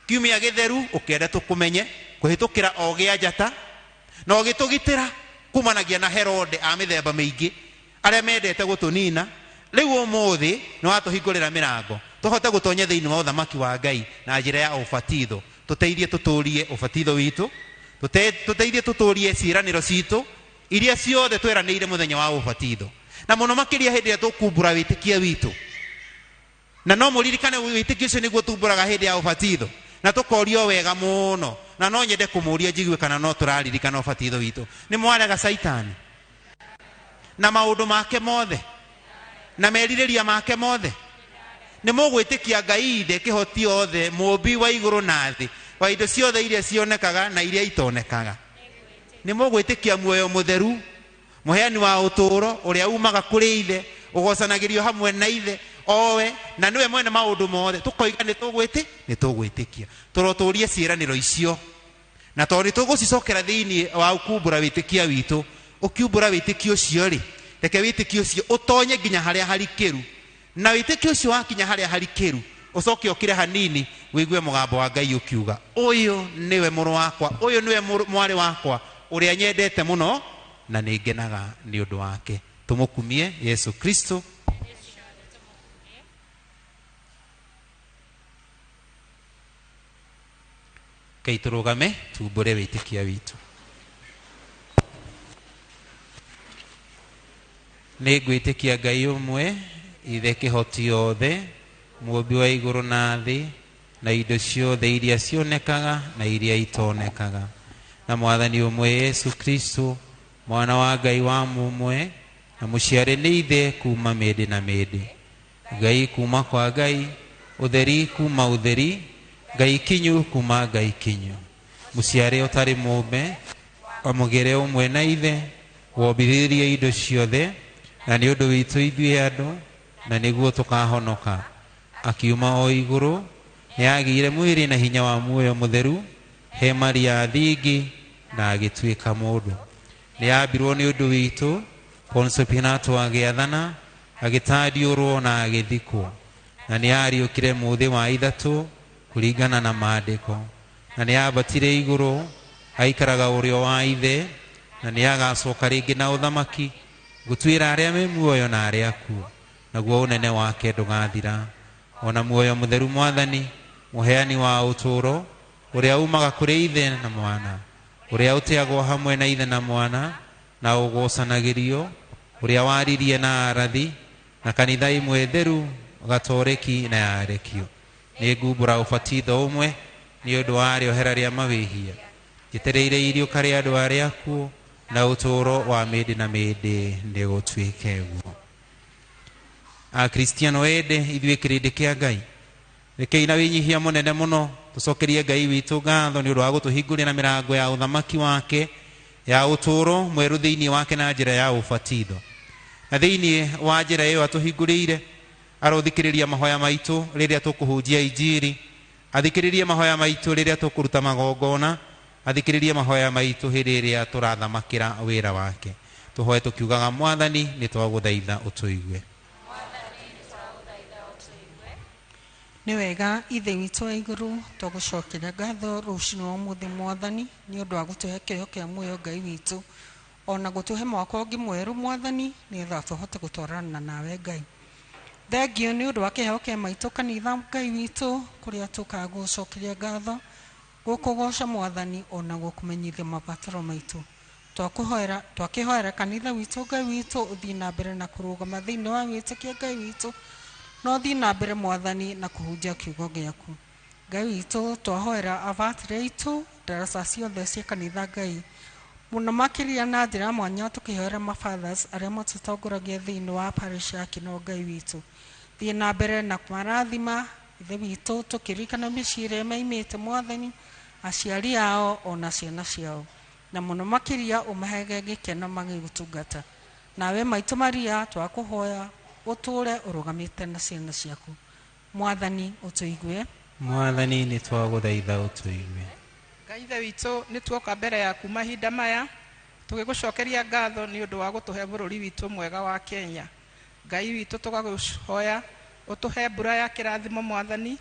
kiumia gĩtheru ũkĩenda tũkũmenye kũhĩtũkĩra o gĩa njata, na ũgĩtũgitĩra kumanagia na Herode a mĩthemba mĩingĩ arĩa mendete gũtũnina. Rĩu ũmũthĩ nĩ watũhingũrĩra mĩrango tũhote gũtonya thĩinĩ wa ũthamaki wa Ngai na njĩra ya ũbatitho. Tũteithie tũtũrie ũbatitho witũ, tũteithie tũtũrie ciĩranĩro citũ iria ciothe tweranĩire mũthenya wa ũbatitho, na mũno makĩria hĩndĩ ĩrĩa tũkumbũra wĩtĩkia witũ. Na no mũririkane wĩtĩkio ũcio nĩguo tumbũraga hĩndĩ ya ũbatitho, na tũkorio wega mũno. Na no nyende kũmũria njigue kana no tũraririkana ũbatitho witũ. Nĩ mwarega Caitani na maũndũ make mothe na merirĩria make mothe? Nĩ mũgwĩtĩkia Ngai ithe kĩhoti othe, mũũmbi wa igũrũ na thĩ, wa indo ciothe iria cionekaga na iria itonekaga? Nĩ mũgwĩtĩkia muoyo mũtheru, mũheani wa ũtũũro ũrĩa umaga kũrĩ ithe, ũgocanagĩrio hamwe na ithe owe, na nĩwe mwene maũndũ mothe? Tũkoiga nĩ tũgwĩtĩkia. Tũrotũrie ciĩranĩro icio, na tondũ nĩ tũgũcicokera thĩinĩ wa ũkumbũra wĩtĩkia witũ, ũkiumbũra wĩtĩkio ũcio rĩ, reke wĩtĩkio ũcio ũtonye nginya harĩa harikĩru, na wĩtĩkio ũcio wakinya harĩa harikĩru ũcoke ũkire hanini wĩigue mũgambo wa Ngai ũkiuga, ũyũ nĩwe mũrũ wakwa, ũyũ nĩwe mwarĩ wakwa ũrĩa nyendete mũno na nĩ ngenaga nĩ ũndũ wake. Tũmũkumie Yesu Kristo. Ngai tũrũgame tumbũre wĩtĩkia witũ. Nĩ ngwĩtĩkia Ngai ũmwe, ithe kĩhoti othe, mũũmbi wa igũrũ na thĩ, na indo ciothe iria cionekaga na iria itonekaga, na Mwathani ũmwe Yesu Kristo, mwana wa Ngai wa mũmwe, na mũciare nĩ ithe kuma mĩndĩ na mĩndĩ, Ngai kuma kwa Ngai, ũtheri kuma ũtheri, Ngai kinyu kuma Ngai kinyu, mũciare ũtarĩ mũũmbe, amũgere ũmwe na ithe, wombithirie indo ciothe, na nĩ ũndũ witũ ithuĩ andũ, na nĩguo tũkahonoka. Akiuma o igũrũ, nĩ agĩire mwĩrĩ na hinya wa muoyo mũtheru, he Maria thingi, na agĩtuĩka mũndũ. Nĩ ambirwo nĩ ũndũ witũ, Poncio Pilato agĩathana, agĩtandiũrwo na agĩthikwo, na nĩ ariũkire mũthĩ wa ithatũ kũringana na maandĩko, na nĩ ambatire igũrũ, aikaraga ũrĩo wa ithe, na nĩ agacoka rĩngĩ na ũthamaki gũtuĩra arĩa me muoyo na arĩa akuũ, naguo ũnene wake ndũgathira. Ona muoyo mũtheru Mwathani, mũheani wa ũtũũro, ũrĩa umaga kũrĩ ithe na mwana, ũrĩa ũteagwo hamwe na ithe na mwana, na ũgocanagĩrio, ũrĩa waririe na arathi, na kanitha imwe theru gatoreki na yarekio. Nĩ ngumbũra ũbatitho ũmwe nĩ ũndũ wa rĩohera rĩa mawĩhia, njetereire iriũka rĩa andũ arĩa akuũ, na ũtũũro wa mĩndĩ na mĩndĩ nĩ gũtuĩke guo. Akristiano ende ithuĩ kĩrĩndĩ kĩa Ngai, rekei na wĩnyihia mũnene mũno tũcokerie Ngai witũ ngatho nĩ ũndũ wa gũtũhingũrĩra mĩrango ya ũthamaki wake Ya ũtũũro mwerũ thĩinĩ wake na njĩra ya ũbatitho. Na thĩinĩ wa njĩra ĩyo atũhingũrĩire, arothikĩrĩria mahoya maitũ rĩrĩa tũkũhunjia injiri, athikĩrĩrie mahoya maitũ rĩrĩa tũkũruta magongona, athikĩrĩrie mahoya maitũ hĩndĩ ĩrĩa tũrathamakĩra wĩra wake. Tũhoe tũkiugaga, Mwathani nĩ twagũthaitha ũtũigue. Nĩ wega Ithe witũ wa igũrũ, twagũcokeria ngatho rũcinĩ wa ũmũthĩ Mwathani nĩ ũndũ wa gũtũhe kĩheo kĩa muoyo Ngai witũ, ona gũtũhe mwaka ũngĩ mwerũ Mwathani nĩgetha tũhote gũtwarana nawe Ngai. Thengio nĩ ũndũ wa kĩheo kĩa maitũ kanitha Ngai witũ, kũrĩa tũkaga gũgũcokeria ngatho, gũkũgoca Mwathani ona gũkũmenyithia mabataro maitũ. Twakĩhoera kanitha witũ Ngai witũ ũthiĩ na mbere na kũrũgama thĩinĩ wa wĩtĩkio Ngai witũ, no thiĩ na mbere Mwathani na kũhunjia kiugo gĩaku. Ngai witũ, twahoera abatĩrĩ aitũ ndaraca ciothe cia kanitha Ngai, mũno makĩria na njĩra ya mwanya tũkĩhoera mafathers arĩa matũtongoragia thĩinĩ wa parish ya Kinoo Ngai witũ. Thiĩ na mbere na kũmarathima Ithe witũ, tũkĩririkana mĩciĩ ĩrĩa maimĩte Mwathani, aciari ao ona ciana ciao, na mũno makĩria ũmahege gĩkeno magĩgũtungata. Nawe maitũ Maria, twakũhoya ũtũũre ũrũgamĩte na ciana ciaku. Mwathani ũtũigue. Mwathani nĩ twagũthaitha ũtũigue. Ngai Ithe witũ, nĩ tuoka mbere yaku mahinda maya tũgĩgũcokeria ngatho nĩ ũndũ wa gũtũhe bũrũri witũ mwega wa Kenya. Ngai witũ, tũgagũhoya ũtũhe mbura ya kĩrathimo Mwathani,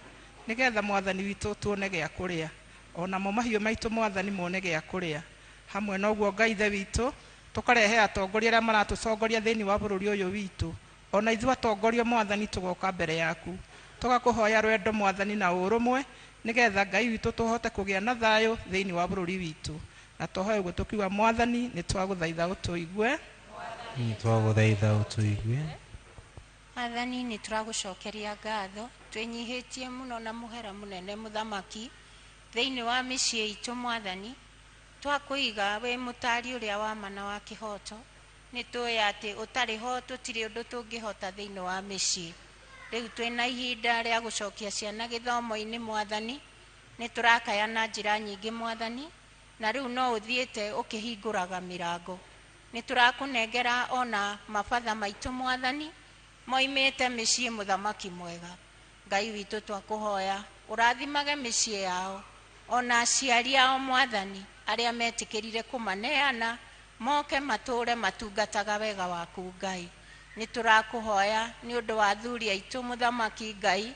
nĩgetha Mwathani witũ tuone gĩa kũrĩa, onamo mahiũ maitũ Mwathani mone gĩa kũrĩa. Hamwe na ũguo Ngai Ithe witũ, tũkarehe atongoria arĩa maratũtongoria thĩinĩ wa bũrũri ũyũ witũ, ona ithuĩ atongoria Mwathani tũgoka mbere yaku, tũgakũhoya rwendo Mwathani na ũrũmwe, nĩgetha Ngai witũ tũhote kũgĩa na thayũ thĩinĩ wa bũrũri witũ. Na tũhoe ũguo tũkiuga, Mwathani nĩ twagũthaitha ũtũigue. Nĩ twagũthaitha ũtũigue. Mwathani nĩ tũragũcokeria ngatho, twĩnyihĩtie mũno na mũhera mũnene mũthamaki thĩinĩ wa mĩciĩ itũ Mwathani, twakũiga wĩ mũtari ũrĩa wa ma na wa kĩhoto. Nĩ tũĩ atĩ ũtarĩ ho tũtirĩ ũndũ tũngĩhota thĩinĩ wa mĩciĩ. Rĩu twĩna ihinda rĩa gũcokia ciana gĩthomo-inĩ Mwathani, nĩ tũrakaya na njĩra nyingĩ Mwathani, na rĩu no ũthiĩte ũkĩhingũraga mĩrango. Nĩ tũrakũnengera ona mabatha maitũ Mwathani, moimĩte mĩciĩ mũthamaki mwega. Ngai witũ, twakũhoya ũrathimage mĩciĩ yao ona aciari ao Mwathani, arĩa metĩkĩrire kũmaneana moke matũũre matungataga wega waku Ngai. Nĩ tũrakũhoya nĩ ũndũ wa athuri aitũ mũthamaki Ngai,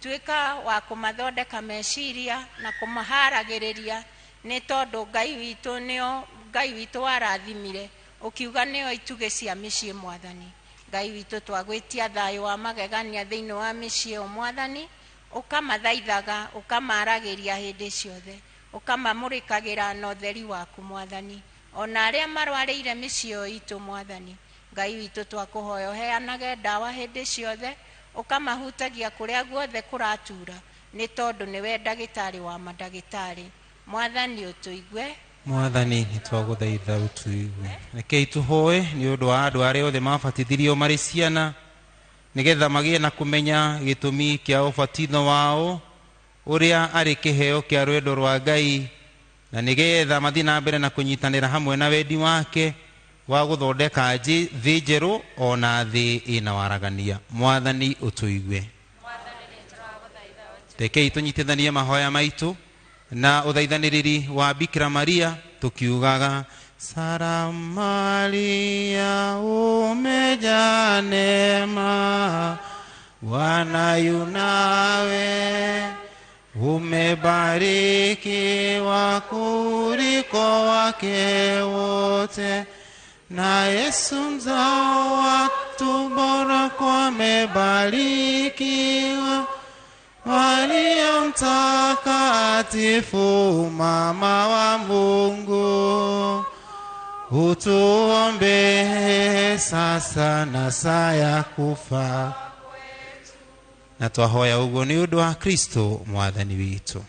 tuĩka wa kũmathondeka meciria na kũmaharagĩrĩria, nĩ tondũ Ngai witũ nĩo Ngai witũ warathimire ũkiuga nĩo itugĩ cia mĩciĩ Mwathani. Ngai witũ, twagwĩtia thayũ wa magegania thĩinĩ wa mĩciĩ o Mwathani, ũkamathaithaga ũkamaragĩria hĩndĩ ciothe, ũkamamũrĩkagĩra na ũtheri waku Mwathani, ona arĩa marwarĩire mĩciĩ itũ Mwathani. Ngai witũ, twakũhoya ũheanage ndawa hĩndĩ ciothe, ũkamahutagia kũrĩa guothe kũratura, nĩ tondũ nĩwe ndagĩtarĩ wa mandagĩtarĩ. Mwathani ũtũigue. Mwathani nĩ twagũthaitha ũtũigue. Rekei tũhoe nĩ ũndũ wa andũ arĩa othe mabatithirio marĩ ciana, nĩgetha magĩe na kũmenya gĩtũmi kĩa ũbatitho wao ũrĩa arĩ kĩheo kĩa rwendo rwa Ngai, na nĩgetha mathiĩ na mbere na kũnyitanĩra hamwe na wendi wake wa gũthondeka thĩ njerũ ona thĩ ĩna waragania. Mwathani ũtũigue. Rekei tũnyitithanie mahoya maitũ na ũthaithanĩrĩri wa Bikira Maria tukiugaga, Salamu Maria, umejaa neema, Bwana yu nawe, umebarikiwa kuliko wake wote, na Yesu mzao wa tumbo lako amebarikiwa. Maria mtakatifu, mama wa Mungu, utuombee sasa na saa ya kufa. Na twahoya uguo ni undu wa Kristo Mwathani witu.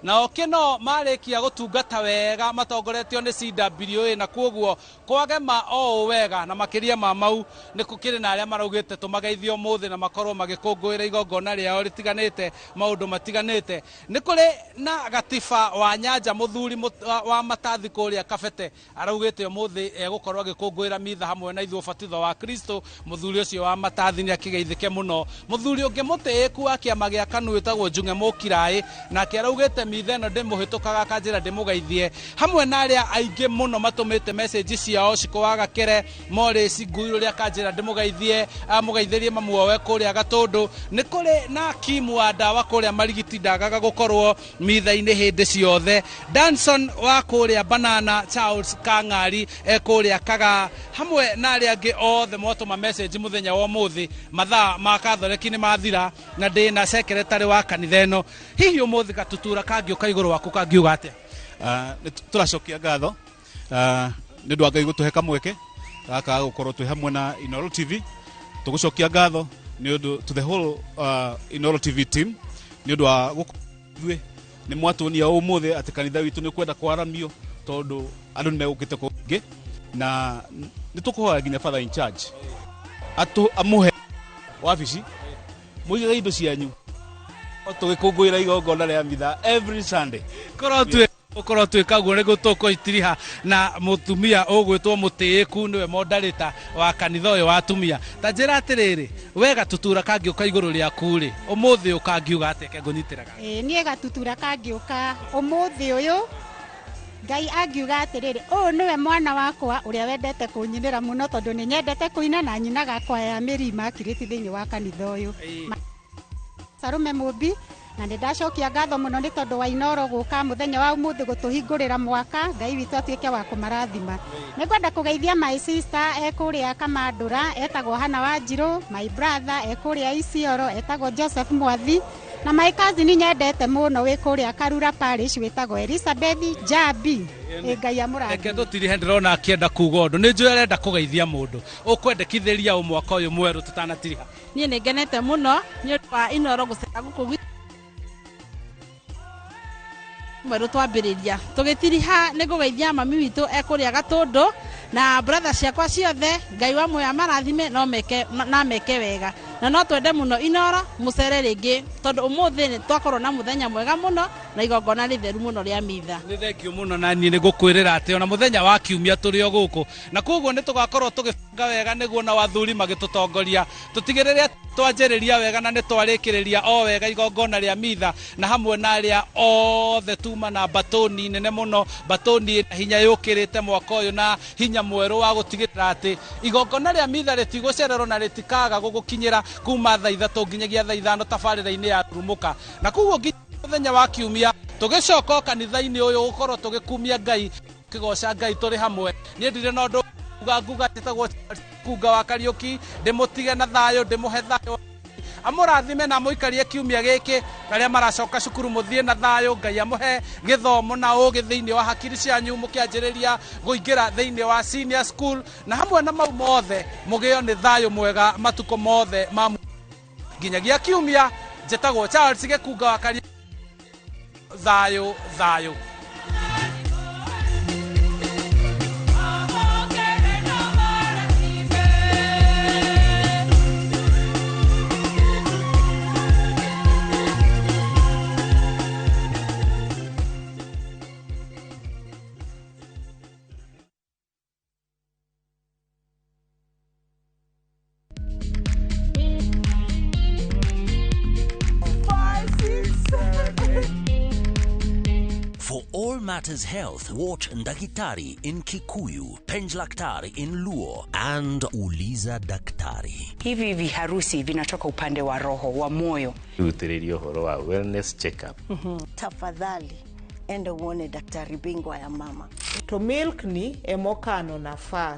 Nao kĩno marĩkia gũtungata wega matongoretio nĩ CWA, na kwoguo kwagema o ũũ wega, na makĩria ma mau nĩ gũkĩrĩ na arĩa maraugĩte tũmageithie ũmũthĩ na makorwo magĩkũngũĩra igongona rĩao rĩtiganĩte, maũndũ matiganĩte. Nĩ kũrĩ na gatiba wa Nyanja, mũthuri wa matathi kũrĩa Kabete, araugĩte ũmũthĩ egũkorwo agĩkũngũĩra mitha hamwe na ithuĩ ũbatitho wa Kristo. Mũthuri ũcio wa matathi nĩ akĩgeithĩke mũno. Mũthuri ũngĩ mũtĩĩku wa kĩama gĩa KANU wĩtagwo Njung'e Mũkiraĩ, nake araugĩte mitha ĩno ndĩmũhĩtũkaga kanjĩra ndĩmũgeithie, hamwe na arĩa aingĩ mũno matũmĩte message ciao, Ciko wa Gakere, Morris Ngui ũrĩa kanjĩra ndĩmũgeithie, amũgeithĩrie mamuowe kũrĩa Gatũndũ. Nĩ kũrĩ na Kimu wa ndawa kũrĩa Marigiti, ndagaga gũkorwo mitha-inĩ hĩndĩ ciothe. Danson wa kũrĩa Banana, Charles Kang'ari kũrĩa Kagaa, hamwe na arĩa angĩ othe mwatũma message mũthenya wa ũmũthĩ. Mathaa ma Katholeki nĩ mathira na ndĩ na secretary wa kanitha ĩno. Hihi ũmũthĩ gatutura kangĩũka igũrũ waku kangiuga atĩa? Nĩ tũracokia ngatho nĩ ũndũ wa Ngai gũtũhe kamweke gaka ga gũkorwo twĩ hamwe na Inooro TV. Tũgũcokia ngatho nĩ ũndũ to the whole Inooro TV team nĩ ũndũ wa gũithuĩ nĩ mwatuonia ũmũthĩ atĩ kanitha witũ nĩ kwenda kwaramio, tondũ andũ nĩ megũkĩte kũingĩ, na nĩ tũkũhoya nginya father in charge atũ amũhe wabici mũigage indo cianyu tũgĩkũngũĩra igongona rĩa mitha every Sunday. Korwo twĩ ũkorwo twĩka guo nĩguo tũkũitiriha na mũtumia ũgwĩtwo mũtĩĩku, nĩwe mondarĩta wa kanitha ũyũ wa atumia. Ta njĩra atĩrĩrĩ, we gatutura kangĩũka igũrũ rĩaku rĩ, ũmũthĩ ũkangiuga atĩa? Kengũnyitĩraga. Ĩĩ, niĩ gatutura kangĩũka ũmũthĩ ũyũ, Ngai angiuga atĩrĩrĩ, ũyũ nĩwe mwana wakwa ũrĩa wendete kũnyinĩra mũno, tondũ nĩ nyendete kũina na nyinaga kwaya ya Mary Immaculate thĩinĩ wa kanitha ũyũ. Sarume Mũmbi, na nĩ ndacokia ngatho mũno nĩ tondũ wa Inooro gũka mũthenya wa ũmũthĩ gũtũhingũrĩra mwaka. Ngai witũ atuĩke wa kũmarathima. Nĩ ngwenda kũgeithia my sister e kũrĩa Kamandũra, etagwo Hana Wanjirũ, my brother e kũrĩa Isiolo etagwo Joseph Mwathi, na my cousin nyendete mũno wĩ kũrĩa Karura Parish wĩtagwo Elizabeth Jambi. Ĩ Ngai amũrathime. Reke tũtirihe, ndĩrona akĩenda kuga ũndũ, nĩ njũĩ arenda kũgeithia mũndũ ũkwendekithĩria o mwaka ũyũ mwerũ tũtanatiriha. Niĩ nĩ ngenete mũno nĩ ũndũ wa Inooro gũcera gũkũ gwitũ mwerũ twambĩrĩria. Tũgĩtiriha nĩ ngũgeithia mami witũ e kũrĩa Gatũndũ na brother ciakwa ciothe. Ngai wa muoyo amarathime no meke na meke wega, na no twende mũno Inooro mũcere rĩngĩ, tondũ ũmũthĩ nĩ twakorwo na mũthenya mwega mũno na igongona rĩtheru mũno rĩa mitha. Nĩ thengio mũno, na niĩ nĩ ngũkwĩrĩra atĩ ona mũthenya wa kiumia tũrĩ o gũkũ, na koguo nĩ tũgakorwo tũgĩbanga wega nĩguo na wathuri magĩtũtongoria tũtigĩrĩre twanjĩrĩria wega na nĩ twarĩkĩrĩria o wega igongona rĩa mitha, na hamwe na arĩa othe tuma na batoni nene mũno, batoni ĩna hinya yũkĩrĩte mwaka ũyũ na hinya mwerũ wa gũtigĩrĩra atĩ igongona rĩa mitha rĩtigũcererwo na rĩtikaga gũgũkinyĩra kuma thaa 3 nginyagia thaa 5 tabarĩra-inĩ ya Rurumũka. Na koguo nginya mũthenya wa kiumia tũgĩcoka o kanitha-inĩ ũyũ gũkorwo tũgĩkumia Ngai, tũkĩgoca Ngai tũrĩ hamwe. Niĩ ndirĩ na ũndũ nguga, nguga njĩtagwo Kunga wa Kariũki, ndĩmũtige na thayũ, ndĩmũhe thayũ, amũrathime na amũikarie kiumia gĩkĩ. Arĩa maracoka cukuru mũthiĩ na thayũ, Ngai amũhe gĩthomo na ũgĩ thĩinĩ wa hakiri cianyu mũkĩanjĩrĩria kũingĩra thĩinĩ wa senior school, na hamwe na mau mothe mũgĩo nĩ thayũ mwega matukũ mothe ma nginyagia kiumia. Njĩtagwo Charles Gĩkunga wa Kariũki. Thayũ thayũ. For all matters health, watch Ndagitari in Kikuyu, Penjlaktari in Luo, and Uliza Daktari. Hivi viharusi vinatoka upande wa roho, wa moyo. Rutĩrĩria ũhoro wa wellness check-up. Tafadhali enda uone daktari bingwa ya mama. To milk ni emokano nafas.